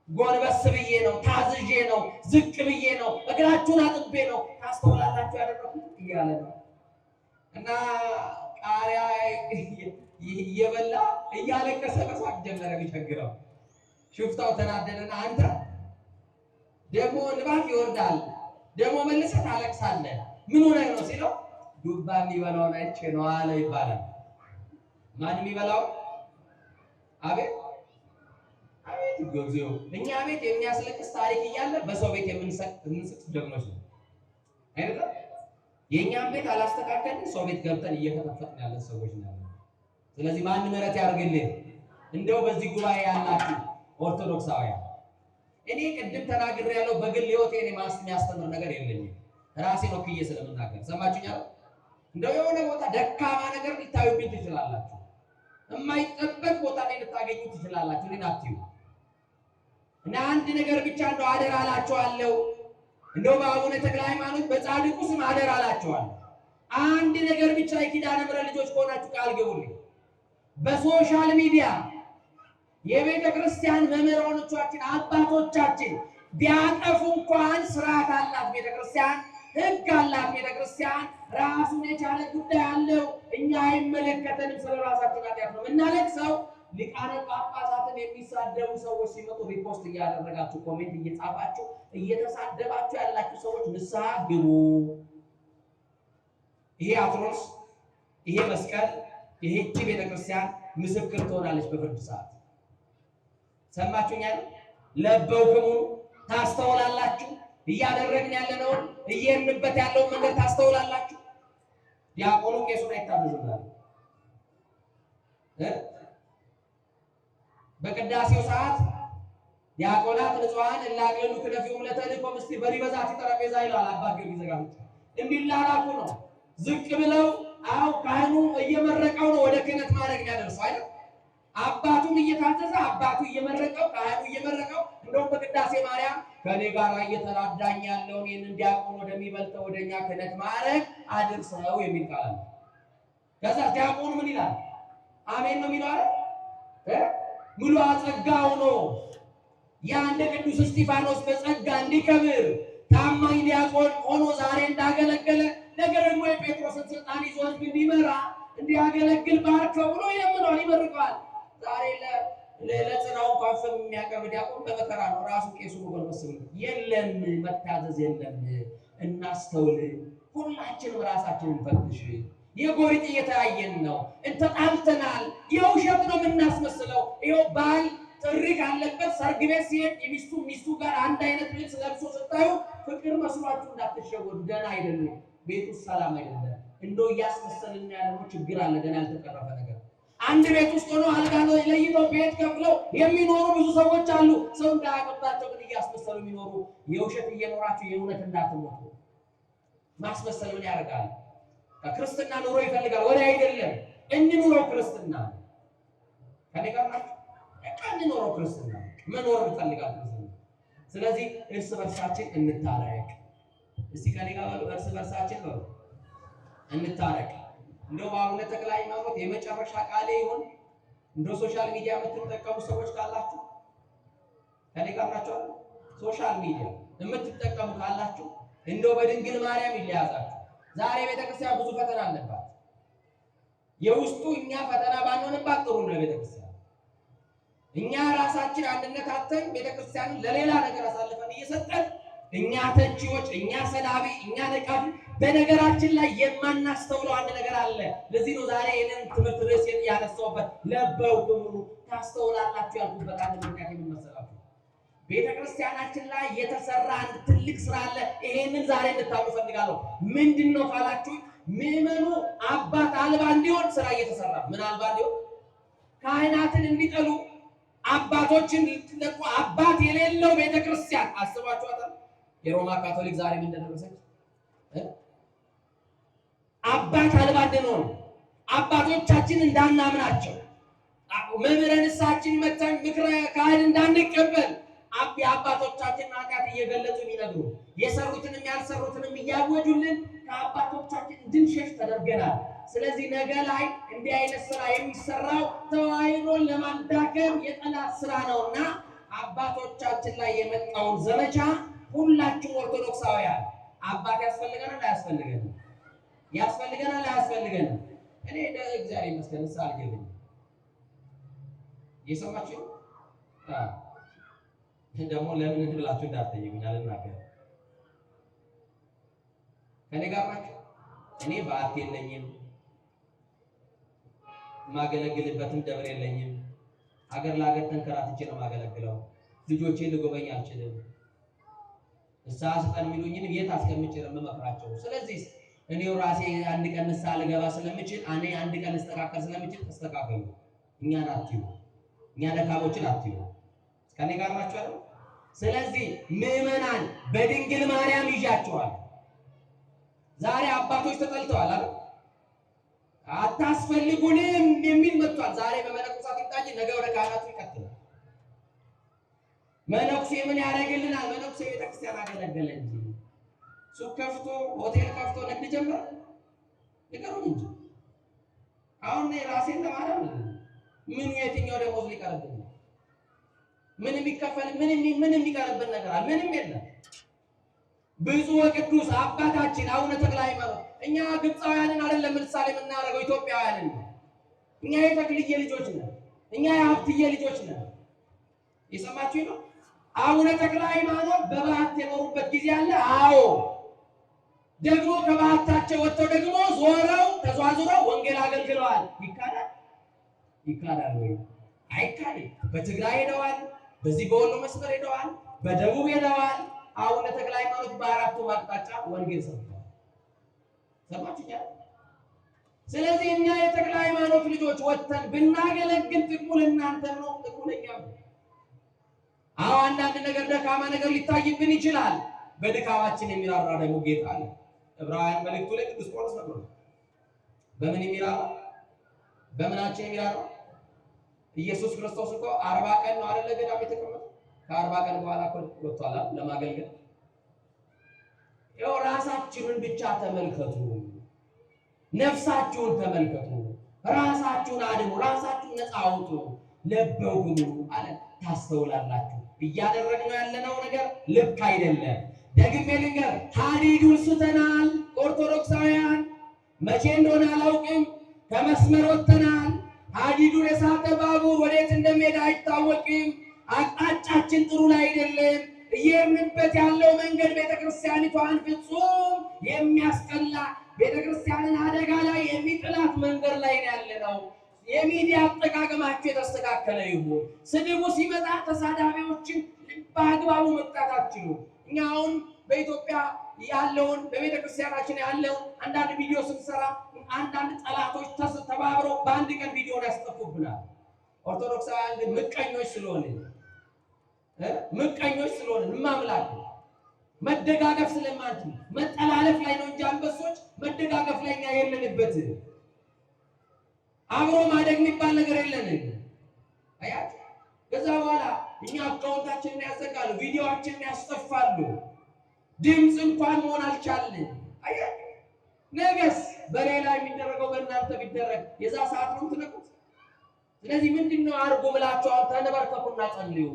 ጎንበስ ብዬ ነው፣ ታዝዤ ነው፣ ዝቅ ብዬ ነው፣ እግራችሁን አጥቤ ነው፣ ታስተውላላችሁ ያደረግኩት እያለ ነው። እና ቃሪያ እየበላ እያለቀሰ መሳቅ ጀመረ። ቢቸግረው ሽፍታው ተናደደና አንተ ደግሞ ንባፍ ይወርዳል፣ ደግሞ መልሰህ ታለቅሳለህ፣ ምን ሆነህ ነው ሲለው ዱባ የሚበላውን አይቼ ነው አለ ይባላል። ማን የሚበላው? አቤት አቤት እግዚኦ! እኛ ቤት የሚያስለቅስ ታሪክ እያለ በሰው ቤት የምንስቅ ጀግኖች ነው አይደል? የእኛም ቤት አላስተካከልን፣ ሰው ቤት ገብተን እየፈተፈትን ያለን ሰዎች ነው። ስለዚህ ማን ምሕረት ያድርግልን? እንደው በዚህ ጉባኤ ያላችሁ ኦርቶዶክሳውያን እኔ ቅድም ተናግሬ ያለው በግል ህይወቴ እኔ የሚያስተምር ነገር የለኝም። ራሴን ወክዬ ስለምናገር ሰማችሁኝ አይደል? እንደው የሆነ ቦታ ደካማ ነገር ሊታዩብኝ ትችላላችሁ። የማይጠበቅ ቦታ ላይ ልታገኙ ትችላላችሁ። እኔን አትዩ እና አንድ ነገር ብቻ እንደው አደራ እላችኋለሁ። እንደው በአቡነ ተክለ ሃይማኖት በጻድቁ ስም አደራ እላችኋለሁ። አንድ ነገር ብቻ የኪዳነ ምሕረት ልጆች ከሆናችሁ ቃል ግቡልኝ። በ social media የቤተ ክርስቲያን መምህራኖቻችን አባቶቻችን ቢያጠፉ እንኳን ስርዓት አላት ቤተ ክርስቲያን፣ ሕግ አላት ቤተ ክርስቲያን። ራሱን የቻለ ጉዳይ አለው። እኛ አይመለከተንም። ስለ ራሳችን ኃጢአት ነው የምናለቅሰው። ሊቃነ ጳጳሳትን የሚሳደቡ ሰዎች ሲመጡ repost እያደረጋችሁ comment እየጻፋችሁ እየተሳደባችሁ ያላችሁ ሰዎች ንስሐ ግቡ። ይሄ አትሮንስ፣ ይሄ መስቀል፣ ይሄ እቺ ቤተክርስቲያን ምስክር ትሆናለች በፍርድ ሰዓት። ሰማችሁኝ አይደል? ለበውክሙ ታስተውላላችሁ። እያደረግን ያለነውን እየሄድንበት ያለውን መንገድ ታስተውላላችሁ። ዲያቆኑ ቄሱን አይታዘዝም ዛሬ በቅዳሴው ሰዓት ዲያቆናት ንጹሐን እላገሉ ክነፊሁም ለተልእኮ ምስጢር በሪበዛቲ ጠረጴዛ ይለዋል አባ ጊዮርጊስ ዘጋስጫ። እንዲላላኩ ነው ዝቅ ብለው። አዎ ካህኑ እየመረቀው ነው ወደ ክህነት ማድረግ የሚያደርሰው አይደል? አባቱን እየታዘዘ አባቱ እየመረቀው ካህኑ እየመረቀው፣ እንደውም በቅዳሴ ማርያም ከኔ ጋር እየተራዳኝ ያለውን ይህንን ዲያቆን ወደሚበልጠው ወደኛ ክህነት ማዕረግ አድርሰው የሚል ቃል አለ። ከዛ ዲያቆኑ ምን ይላል? አሜን ነው የሚለው አይደል? ሙሉ ጸጋ ሆኖ ያ እንደ ቅዱስ እስጢፋኖስ በጸጋ እንዲከብር ታማኝ ዲያቆን ሆኖ ዛሬ እንዳገለገለ ነገ ደግሞ የጴጥሮስን ስልጣን ይዞ ሕዝብ እንዲመራ እንዲያገለግል ባርከው ብሎ ይለምነዋል፣ ይመርቀዋል። ዛሬ ለጽናው እንኳን ፍም የሚያቀርብ ዲያቆን በመከራ ነው። ራሱ ቄሱ ጎልበስ ብሎ የለም፣ መታዘዝ የለም። እናስተውል። ሁላችንም ራሳችንን ፈትሽ። የጎሪጥ እየተያየን ነው፣ እንተጣልተናል። የውሸት ነው የምናስመስለው። ይኸው ባል ጥሪ ካለበት ሰርግ ቤት ሲሄድ የሚስቱ ሚስቱ ጋር አንድ አይነት ልብስ ለብሶ ስታዩ ፍቅር መስሏችሁ እንዳትሸወዱ። ደህና አይደለም፣ ቤቱ ሰላም አይደለም። እንደው እያስመሰልን ያለነው ችግር አለ፣ ገና ያልተቀረፈ ነገር። አንድ ቤት ውስጥ ሆኖ አልጋ ለይተው ቤት ከፍለው የሚኖሩ ብዙ ሰዎች አሉ። ሰው እንዳያቀባቸው ግን እያስመሰሉ የሚኖሩ፣ የውሸት እየኖራችሁ የእውነት እንዳትሞቱ። ማስመሰል ምን ያደርጋል? ክርስትና ኑሮ ይፈልጋል፣ ወሬ አይደለም። እንኑረው ክርስትና። ከኔ ጋር ናችሁ? በቃ እንኑረው ክርስትና፣ መኖር እንፈልጋለን ክርስትና። ስለዚህ እርስ በርሳችን እንታረቅ። እስቲ ከኔ ጋር በሉ፣ እርስ በርሳችን በሉ እንታረቅ። እንደው በአቡነ ተክለ ሃይማኖት የመጨረሻ ቃሌ ይሁን። እንደው social media የምትጠቀሙ ሰዎች ካላችሁ ከኔ ጋር ናችሁ? Social media የምትጠቀሙ ካላችሁ እንደው በድንግል ማርያም ይለያዛችሁ። ዛሬ ቤተክርስቲያን ብዙ ፈተና አለባት። የውስጡ እኛ ፈተና ባንሆንባት ጥሩ ነው ለቤተክርስቲያን። እኛ ራሳችን አንድነት አተን ቤተክርስቲያንን ለሌላ ነገር አሳልፈን እየሰጠን፣ እኛ ተቺዎች፣ እኛ ሰዳቢ፣ እኛ ነቃፊ። በነገራችን ላይ የማናስተውለው አንድ ነገር አለ። ለዚህ ነው ዛሬ ይህንን ትምህርት ርዕስ ያነሳሁበት፣ ለበው ክምሩ ታስተውላላችሁ ያልኩበት አንድ ምክንያት የምን መሰላችሁ? ቤተክርስቲያናችን ላይ የተሰራ አንድ ትልቅ ስራ አለ። ይሄንን ዛሬ እንድታውቁ እፈልጋለሁ። ምንድን ነው ካላችሁ፣ ምዕመኑ አባት አልባ እንዲሆን ስራ እየተሰራ፣ ምን አልባ እንዲሆን፣ ካህናትን እንዲጠሉ፣ አባቶችን እንዲለቁ፣ አባት የሌለው ቤተክርስቲያን አስባችኋታል? የሮማ ካቶሊክ ዛሬ ምን እንደደረሰች፣ አባት አልባ እንድንሆን፣ አባቶቻችን እንዳናምናቸው፣ መምህረ ንስሐችን መተን ምክረ ካህን እንዳንቀበል፣ የአባቶቻችን ኃጢአት እየገለጹ የሚነግሩ የሰሩትንም ያልሰሩትንም እያወጁልን ከአባቶቻችን እንድንሸሽ ተደርገናል። ስለዚህ ነገ ላይ እንዲህ አይነት ስራ የሚሰራው ተዋሕዶን ለማዳከም የጠላት ስራ ነውና አባቶቻችን ላይ የመጣውን ዘመቻ ሁላችሁም ኦርቶዶክሳውያን አባት ያስፈልገናል አያስፈልገንም? ያስፈልገናል አያስፈልገንም? እኔ እግዚአብሔር ይመስገን ንስሐ ልጅ የለኝም። እየሰማችሁ ደግሞ ለምን ብላችሁ እንዳትጠይቁኝ አልናገርም። ከኔ ጋር ናችሁ? እኔ በዓት የለኝም፣ የማገለግልበትም ደብር የለኝም። ሀገር ለሀገር ተንከራትቼ ነው የማገለግለው። ልጆቼን ልጎበኝ አልችልም። ንስሐ ስጠን የሚሉኝንም የት አስቀምጬ ነው የምመክራቸው? ስለዚህ እኔው ራሴ አንድ ቀን ንስሐ ልገባ ስለምችል፣ እኔ አንድ ቀን ልስተካከል ስለምችል ተስተካከሉ። እኛን አትዩ፣ እኛ ደካሞችን አትዩ። ከኔ ጋር ናችሁ አይደል? ስለዚህ ምዕመናን በድንግል ማርያም ይዣቸዋል። ዛሬ አባቶች ተጠልተዋል አይደል? አታስፈልጉንም የሚል መጥቷል። ዛሬ በመነኮሳት ይምጣ እንጂ ነገ ወደ ካህናቱ ይቀጥላል። መነኩሴ ምን ያደርግልናል? መነኩሴ ቤተክርስቲያን አገለገለ እንጂ ሱቅ ከፍቶ ሆቴል ከፍቶ ንግድ ጀመረ? ንገሩኝ እንጂ። አሁን እኔ ራሴን ለማዳን ምኑ የትኛው ደሞዝ ሊቀርብኝ ነው? ምን የሚከፈል ምን የሚቀርብን ነገር አለ? ምንም የለም። ብፁዕ ወቅዱስ አባታችን አቡነ ተክለ ሃይማኖት፣ እኛ ግብፃውያንን አይደለም ምሳሌ የምናደርገው፣ ኢትዮጵያውያንን ነው። እኛ የተክልዬ ልጆች ነን። እኛ የሀብትዬ ልጆች ነን። የሰማችሁ ነው። አቡነ ተክለ ሃይማኖት በበዓት የኖሩበት ጊዜ አለ። አዎ፣ ደግሞ ከበዓታቸው ወጥተው ደግሞ ዞረው ተዟዙረው ወንጌል አገልግለዋል። ይካዳል? ይካዳል ወይ? አይካድም። በትግራይ ሄደዋል። በዚህ በወሎ መስመር ሄደዋል። በደቡብ ሄደዋል። አቡነ ተክለ ሃይማኖት በአራቱ አቅጣጫ ወንጌል ሰብከዋል። ሰማችሁኛል? ስለዚህ እኛ የተክለ ሃይማኖት ልጆች ወጥተን ብናገለግል ጥቅሙ ለእናንተ ነው፣ ጥቅሙ ለእኛም ነው። አዎ፣ አንዳንድ ነገር ደካማ ነገር ሊታይብን ይችላል። በድካማችን የሚራራ ደግሞ ጌታ አለ። ዕብራውያን መልእክቱ ላይ ቅዱስ ጳውሎስ ነግሮናል። በምን የሚራራ? በምናችን የሚራራ? ኢየሱስ ክርስቶስ እኮ 40 ቀን ነው አይደለ ገዳም የተቀመጠው? ከ40 ቀን በኋላ እኮ ወጥቷል ለማገልገል። ይኸው ራሳችሁን ብቻ ተመልከቱ፣ ነፍሳችሁን ተመልከቱ፣ ራሳችሁን አድኑ፣ ራሳችሁን ነፃ አውጡ። ለበውክሙ አለ ታስተውላላችሁ። እያደረግነው ያለነው ነገር ልክ አይደለም። ደግሜ ልንገር፣ ሀዲዱን ስተናል። ኦርቶዶክሳውያን መቼ እንደሆነ አላውቅም፣ ከመስመር ወጥተናል። ሀዲዱን የሳተ ባቡር ወዴት እንደሚሄድ አይታወቅም። አቅጣጫችን ጥሩ ላይ አይደለም። እየሄድንበት ያለው መንገድ ቤተክርስቲያኒቷን ፍጹም የሚያስጠላ ቤተክርስቲያንን አደጋ ላይ የሚጥላት መንገድ ላይ ነው ያለነው። የሚዲያ አጠቃቀማችሁ የተስተካከለ ይሁን። ስድቡ ሲመጣ ተሳዳቢዎችን በአግባቡ መቅጣት አትችሉም። እኛ አሁን በኢትዮጵያ ያለውን በቤተክርስቲያናችን ያለውን አንዳንድ ቪዲዮ ስንሰራ አንዳንድ ጠላቶች ተባብረው በአንድ ቀን ቪዲዮን ያስጠፉብናል። ኦርቶዶክሳውያን ግን ምቀኞች ስለሆንን እማምላክ መደጋገፍ ስለማንችል መጠላለፍ ላይ ነው እንጂ አንበሶች መደጋገፍ ላይ እኛ የለንበት። አብሮ ማደግ የሚባል ነገር የለንም። አያችሁ፣ ከዛ በኋላ እኛ account ኣችንን ያዘጋሉ፣ ቪዲዮአችንን ያስጠፋሉ። ድምፅ እንኳን መሆን አልቻልን። አያችሁ፣ ነገስ በሌላ የሚደረገው በእናንተ ቢደረግ የዛ ሰዓት ነው የምትነቁት። ስለዚህ ምንድነው አድርጎ ምላችሁ አሁን ተንበርከኩና ጸልዩ፣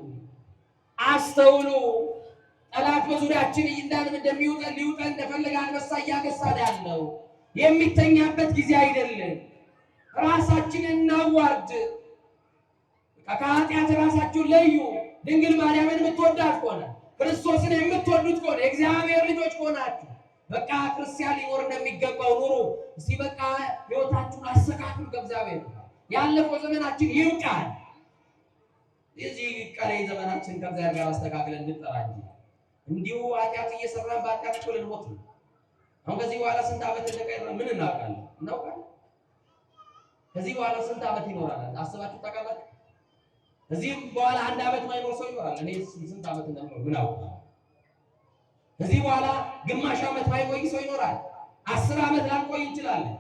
አስተውሉ። ጠላት በዙሪያችን እንዳንም እንደሚውጠን ሊውጠን እንደፈለገ አንበሳ እያገሳን ያለው የሚተኛበት ጊዜ አይደለም። ራሳችንን እናዋርድ። ከኃጢአት ራሳችሁን ለዩ። ድንግል ማርያምን የምትወዳት ከሆነ ክርስቶስን የምትወዱት ከሆነ የእግዚአብሔር ልጆች ከሆናችሁ በቃ ክርስቲያን ሊኖር እንደሚገባው ኑሩ። እስቲ በቃ ሕይወታችሁን አስተካክሉ ከእግዚአብሔር ጋር። ያለፈው ዘመናችን ይብቃል። የዚህ ቀሪ ዘመናችን ከእግዚአብሔር ጋር አስተካክለን እንጠራ እንጂ እንዲሁ ኃጢአት እየሰራን በኃጢአት እኮ ልንሞት ነው። አሁን ከዚህ በኋላ ስንት ዓመት እንደቀረ ምን እናውቃለን? እናውቃለን። ከዚህ በኋላ ስንት ዓመት ይኖራል አስባችሁ ታውቃላችሁ? ከዚህም በኋላ አንድ ዓመት ማይኖር ሰው ይኖራል። እኔ ስንት ዓመት እንደምኖር ምን አውቃለሁ? ከዚህ በኋላ ግማሽ ዓመት ማይቆይ ሰው ይኖራል። 10 ዓመት ላንቆይ እንችላለን።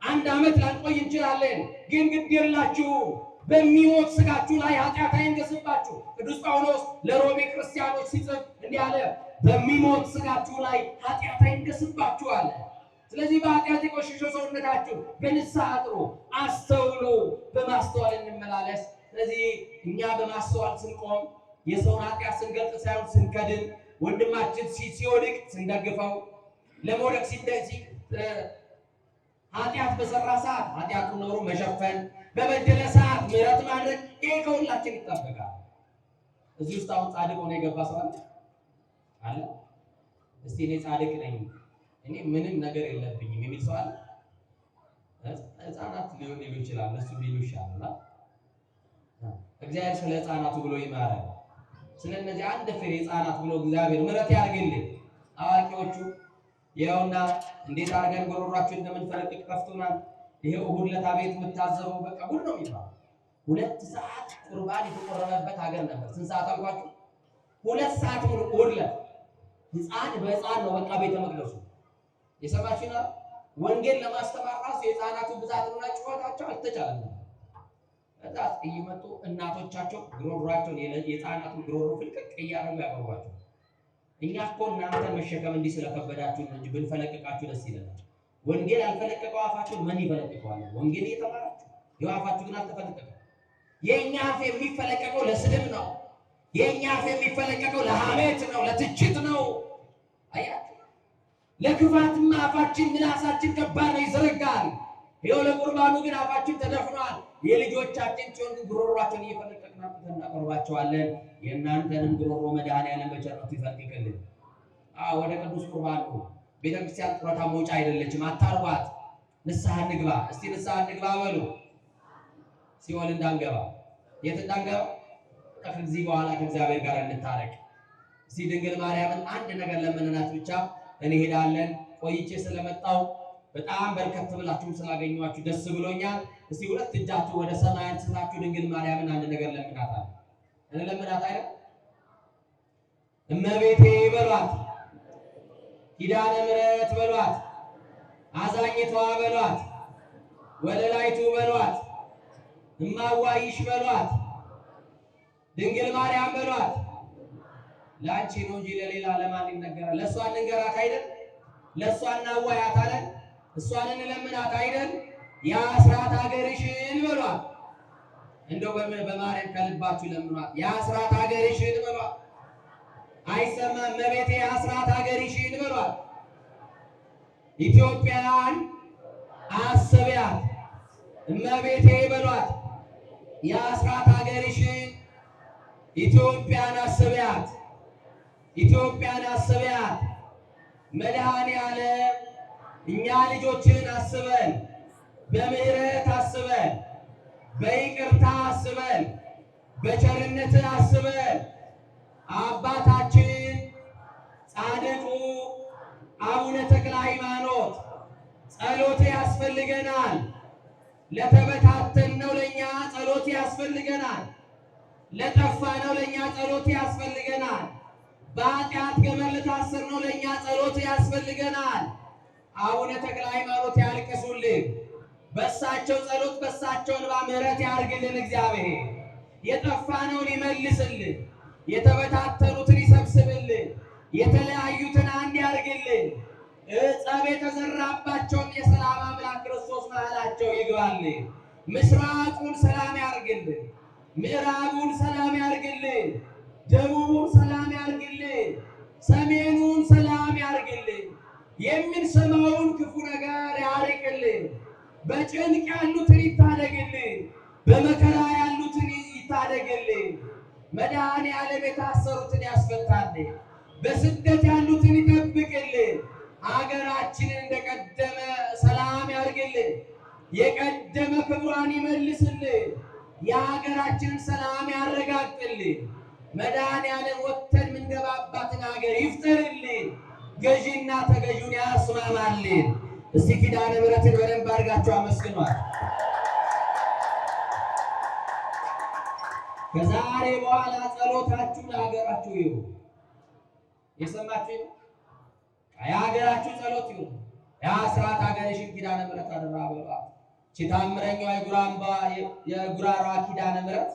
1 ዓመት ላንቆይ እንችላለን። ግን ግድ የላችሁ፣ በሚሞት ስጋችሁ ላይ ኃጢአት አይንገስባችሁ። ቅዱስ ጳውሎስ ለሮሜ ክርስቲያኖች ሲጽፍ እንዲህ አለ፣ በሚሞት ስጋችሁ ላይ ኃጢአት አይንገስባችሁ አለ። ስለዚህ በኃጢአት የቆሸሸው ሰውነታችሁ በንስሐ አጥሩ፣ አስተውሉ፣ በማስተዋል እንመላለስ። ስለዚህ እኛ በማስተዋል ስንቆም የሰውን ኃጢአት ስንገልጥ ሳይሆን ስንከድን፣ ወንድማችን ሲወድቅ ስንደግፈው፣ ለመውደቅ ኃጢአት በሰራ ሰዓት ኃጢአቱን ኖሮ መሸፈን፣ በበደለ ሰዓት ምሕረት ማድረግ፣ ይሄ ከሁላችን ይጠበቃል። እዚህ ውስጥ አሁን ጻድቅ ሆኖ የገባ ሰው አለ አለ? እስቲ እኔ ጻድቅ ነኝ እኔ ምንም ነገር የለብኝም የሚል ሰው አለ? ህፃናት ሊሆን ሊሉ ይችላል፣ እነሱ ሊሉ ይችላል። እግዚአብሔር ስለ ህፃናቱ ብሎ ይማራል። ስለ እነዚህ አንድ ፍሬ ህፃናት ብሎ እግዚአብሔር ምሕረት ያድርግልን። አዋቂዎቹ ይኸውና እንዴት አድርገን ጉሮሯችን እንደምንፈለቅቅ ጠፍቶናል። ይሄው እሑድ ዕለት ቤት የምታዘበው በቃ ጉድ ነው የሚባለው። 2 ሰዓት ቁርባን የተቆረበበት ሀገር ነበር። ስንት ሰዓት አልኳችሁ? 2 ሰዓት ሙሉ እሑድ ዕለት ህፃን በህፃን ነው በቃ ቤተ መቅደሱ። የሰማችሁ ነው። ወንጌል ለማስተማር ራሱ የህፃናቱ ብዛትና ጩኸታቸው አልተቻለም ነበር። ከዛ እየመጡ እናቶቻቸው ጉሮሯቸውን የህፃናቱን ጉሮሮ ፍልቅቅ እያደረጉ ያቀርቧቸው። እኛ እኮ እናንተን መሸከም እንዲህ ስለከበዳችሁ ነው እንጂ ብንፈለቅቃችሁ ደስ ይለናል። ወንጌል ያልፈለቀቀው አፋችሁ ምን ይፈለቅቀዋል? ወንጌል እየተማራችሁ ይኸው አፋችሁ ግን አልተፈለቀቀም። የኛ አፍ የሚፈለቀቀው ለስድብ ነው። የኛ አፍ የሚፈለቀቀው ለሐሜት ነው፣ ለትችት ነው። አያችሁ፣ ለክፋትማ አፋችን ምላሳችን ከባድ ነው፣ ይዘረጋል። ይኸው ለቁርባኑ ግን አፋችን ተደፍኗል። የልጆቻችን ሲሆን ግን ጉሮሯቸውን እየፈለቀቅን አምጥተን እናቀርባቸዋለን። የእናንተንም ጉሮሮ መድኃኔዓለም በቸርነቱ ይፈልቅልን። አዎ ወደ ቅዱስ ቁርባን ነው። ቤተክርስቲያን ጡረታ መውጫ አይደለችም። አታርጓት። ንስሐ እንግባ። እስቲ ንስሐ እንግባ በሉ። ሲኦል እንዳንገባ፣ የት እንዳንገባ? ከዚህ በኋላ ከእግዚአብሔር ጋር እንታረቅ። እስቲ ድንግል ማርያምን አንድ ነገር ለምንናት ብቻ እንሄዳለን። ቆይቼ ስለመጣው በጣም በርከት ብላችሁም ስላገኘኋችሁ ደስ ብሎኛል። እስቲ ሁለት እጃችሁ ወደ ሰማይ አንስታችሁ ድንግል ማርያምን አንድ ነገር ለምናታል። እንለምናት አይደል? እመቤቴ በሏት፣ ኪዳነ ምሕረት በሏት፣ አዛኝቷ በሏት፣ ወለላይቱ በሏት፣ እማዋይሽ በሏት፣ ድንግል ማርያም በሏት። ለአንቺ ነው እንጂ ለሌላ ለማን ይነገራል? ለእሷ እንንገራት አይደል? ለእሷ እናዋያት አይደል? እሷን እንለምናት አይደል? የአስራት ሀገርሽን በሏት። እንደው በማርያም ከልባችሁ ለምኗት። የአስራት ሀገርሽን በሏት። አይሰማም? እመቤቴ የአስራት ሀገርሽን በሏት። ኢትዮጵያን አስቢያት እመቤቴ በሏት። የአስራት ሀገርሽን ኢትዮጵያን አስቢያት፣ ኢትዮጵያን አስቢያት። መድኃኔ ዓለም እኛ ልጆችን አስበን፣ በምሕረት አስበን፣ በይቅርታ አስበን፣ በቸርነት አስበን አባታችን ጻድቁ አቡነ ተክለ ሃይማኖት ጸሎት ያስፈልገናል። ለተበታተንነው ለኛ ጸሎት ያስፈልገናል። ለጠፋነው ለኛ ጸሎት ያስፈልገናል። በኃጢአት ገመድ ለታሰርነው ለኛ ጸሎት ያስፈልገናል። አቡነ ተክለ ሃይማኖት ያልቅሱልን። በሳቸው ጸሎት በሳቸው እንባ ምሕረት ያርግልን እግዚአብሔር። የጠፋነውን ይመልስልን። የተበታተኑትን ይሰብስብልን። የተለያዩትን አንድ ያርግልን። ጸብ የተዘራባቸውን የሰላም አምላክ ክርስቶስ መሃላቸው ይግባልን። ምስራቁን ሰላም ያርግልን። ምዕራቡን ሰላም ያርግልን። ደቡቡን ሰላም ያርግልን። ሰሜኑን ሰላም ያርግልን። የምንሰማውን ክፉ ነገር ያርቅልን። በጭንቅ ያሉትን ይታደግልን። በመከራ ያሉትን ይታደግልን። መድኃኔ ዓለም የታሰሩትን ያስፈታልን። በስደት ያሉትን ይጠብቅልን። አገራችንን እንደቀደመ ሰላም ያርግልን። የቀደመ ክብሯን ይመልስልን። የሀገራችንን ሰላም ያረጋግጥልን። መድኃኔ ዓለም ወጥተን የምንገባባትን ሀገር ይፍጠርልን። ገዢና ተገዢውን ያስማማልን። እስቲ ኪዳነ ምሕረትን በደንብ አድርጋችሁ አመስግኗል። ከዛሬ በኋላ ጸሎታችሁ ለሀገራችሁ ይሁን። የሰማችሁ የሀገራችሁ ጸሎት ይሁን። የአስራት ሀገርሽን ኪዳነ ምሕረት አደራ በሏት። እቺ ታምረኛዋ የጉራሯ ኪዳነ ምሕረት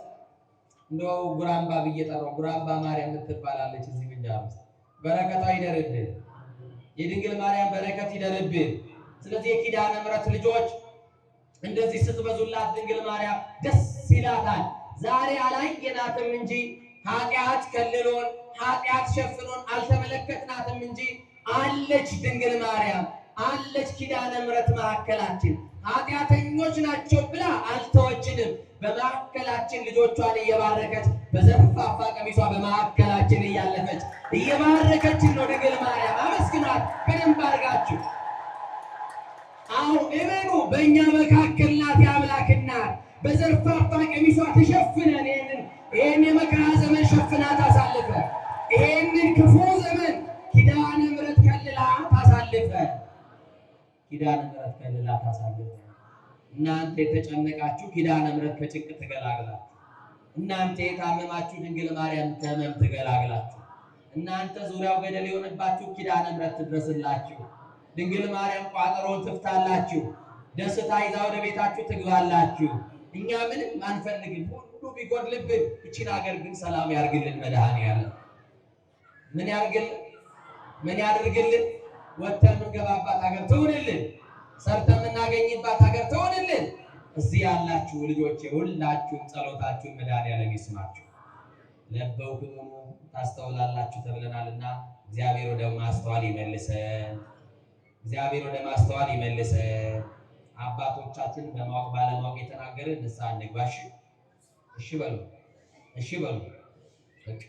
እንደው ጉራምባ ብዬ ጠራው። ጉራምባ ማርያም የምትባላለች እዚህ ምንጃር ውስጥ በረከቷ ይደርብን። የድንግል ማርያም በረከት ይደርብን። ስለዚህ የኪዳነ ምሕረት ልጆች እንደዚህ ስትበዙላት ድንግል ማርያም ደስ ይላታል። ዛሬ አላየናትም እንጂ ኃጢአት ከልሎን ኃጢአት ሸፍኖን አልተመለከትናትም እንጂ አለች ድንግል ማርያም አለች ኪዳነ ምሕረት መካከላችን። ኃጢአተኞች ናቸው ብላ አልተወችንም። በመካከላችን ልጆቿን እየባረከች በዘርፋፋ ቀሚሷ በመካከላችን እያለፈች እየባረከችን ነው ድንግል ማርያም። አመስግኗት በደንብ አድርጋችሁ። አዎ እመኑ፣ በእኛ መካከል ናት የአምላክ እናት። በዘርፋፋ ቀሚሷ ተሸፍነን ይህን የመከራ ዘመን ሸፍና ታሳልፈ፣ ይህንን ክፉ ዘመን ኪዳነ ምሕረት ከልላ ታሳልፈ፣ ኪዳነ ምሕረት ከልላ ታሳልፈ። እናንተ የተጨነቃችሁ ኪዳነ ምሕረት ከጭንቅ ትገላግላችሁ። እናንተ የታመማችሁ ድንግል ማርያም ከሕመም ትገላግላችሁ። እናንተ ዙሪያው ገደል የሆነባችሁ ኪዳነ ምሕረት ትድረስላችሁ። ድንግል ማርያም ቋጠሮን ትፍታላችሁ። ደስታ ይዛ ወደ ቤታችሁ ትግባላችሁ። እኛ ምንም አንፈልግም፣ ሁሉ ቢጎድልብን፣ እቺን ሀገር ግን ሰላም ያርግልን መድኃኔዓለም። ምን ያርግልን? ምን ያድርግልን? ወጥተን የምንገባባት ሀገር ትሁንልን። ሰርተን የምናገኝባት ሀገር ትሁንልን። እዚህ ያላችሁ ልጆቼ ሁላችሁም ጸሎታችሁን መድኃኔዓለም ይስማችሁ። ለበውክሙ ታስተውላላችሁ ተብለናልና እግዚአብሔር ወደ ማስተዋል ይመልሰን። እግዚአብሔር ወደ ማስተዋል ይመልሰን። አባቶቻችን በማወቅ ባለማወቅ የተናገርን ንስሐ እንግባ። እሺ በሉ፣ እሺ በሉ። በቃ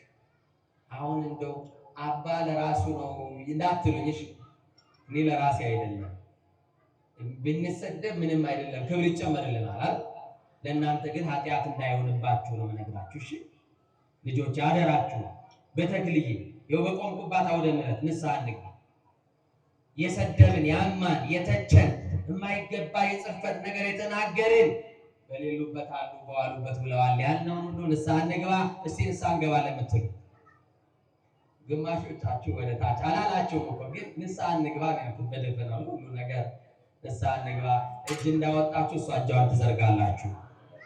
አሁን እንደው አባ ለራሱ ነው እንዳትሉኝ፣ እሺ እኔ ለራሴ አይደለም። ብንሰደብ ምንም አይደለም፣ ክብር ይጨመርልናል አይደል? ለእናንተ ግን ኃጢአት እንዳይሆንባችሁ ነው የምነግራችሁ። እሺ ልጆች አደራችሁ፣ በተክልዬ ይኸው በቆምኩባት አውደ ምሕረት ንስሐ እንግባ። የሰደብን ያማን የተቸን የማይገባ የጽሕፈት ነገር የተናገርን በሌሉበት አሉ በዋሉበት ብለዋል ያልነውን ሁሉ ንስሐ እንግባ። እስቲ ንስሐ እንገባለን የምትሉ ግማሾቻችሁ ወደ ታች አላላችሁም እኮ ግን ንስሐ እንግባ ነው ያልኩት። በደፈናው ሁሉ ነገር ንስሐ እንግባ። እጅ እንዳወጣችሁ እሷ እጇን ትዘርጋላችሁ።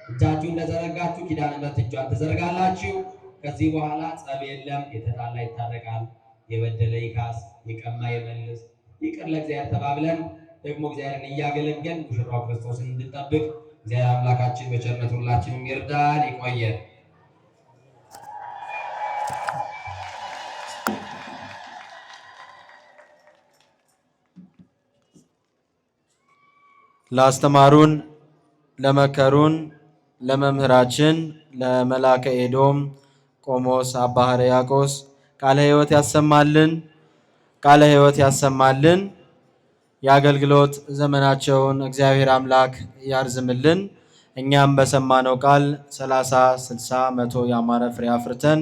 እጃችሁ እንደዘረጋችሁ ኪዳነ ምሕረት እጇን ትዘረጋላችሁ። ከዚህ በኋላ ጸብ የለም። የተጣላ ይታረቃል፣ የበደለ ይካስ፣ የቀማ ይመልስ። ይቅር ለእግዚአብሔር ተባብለን ደግሞ እግዚአብሔርን እያገለገልን ሙሽራው ክርስቶስን እንድንጠብቅ እግዚአብሔር አምላካችን በቸርነቱ ሁላችንም ይርዳን። ይቆየን። ላስተማሩን ለመከሩን ለመምህራችን ለመላከ ኤዶም ቆሞስ አባ ሕርያቆስ ቃለ ሕይወት ያሰማልን፣ ቃለ ሕይወት ያሰማልን። የአገልግሎት ዘመናቸውን እግዚአብሔር አምላክ ያርዝምልን። እኛም በሰማነው ቃል 30፣ 60፣ 100 ያማረ ፍሬ አፍርተን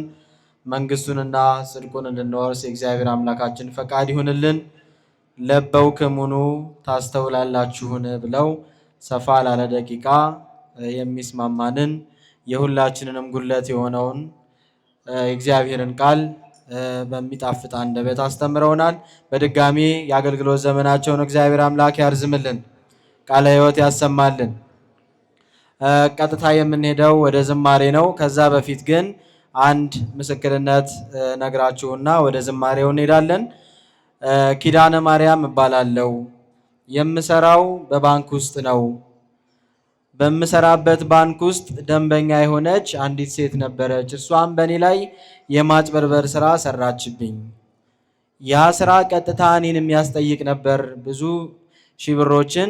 መንግስቱንና ጽድቁን እንድንወርስ የእግዚአብሔር አምላካችን ፈቃድ ይሁንልን። ለበውክሙኑ ታስተውላላችሁን ብለው ሰፋ ላለ ደቂቃ የሚስማማንን የሁላችንንም ጉድለት የሆነውን የእግዚአብሔርን ቃል በሚጣፍጥ አንደበት አስተምረውናል። በድጋሚ የአገልግሎት ዘመናቸውን እግዚአብሔር አምላክ ያርዝምልን፣ ቃለ ሕይወት ያሰማልን። ቀጥታ የምንሄደው ወደ ዝማሬ ነው። ከዛ በፊት ግን አንድ ምስክርነት ነግራችሁና ወደ ዝማሬው እንሄዳለን። ኪዳነ ማርያም እባላለሁ። የምሰራው በባንክ ውስጥ ነው። በምሰራበት ባንክ ውስጥ ደንበኛ የሆነች አንዲት ሴት ነበረች። እርሷም በእኔ ላይ የማጭበርበር ስራ ሰራችብኝ። ያ ስራ ቀጥታ እኔን የሚያስጠይቅ ነበር። ብዙ ሺህ ብሮችን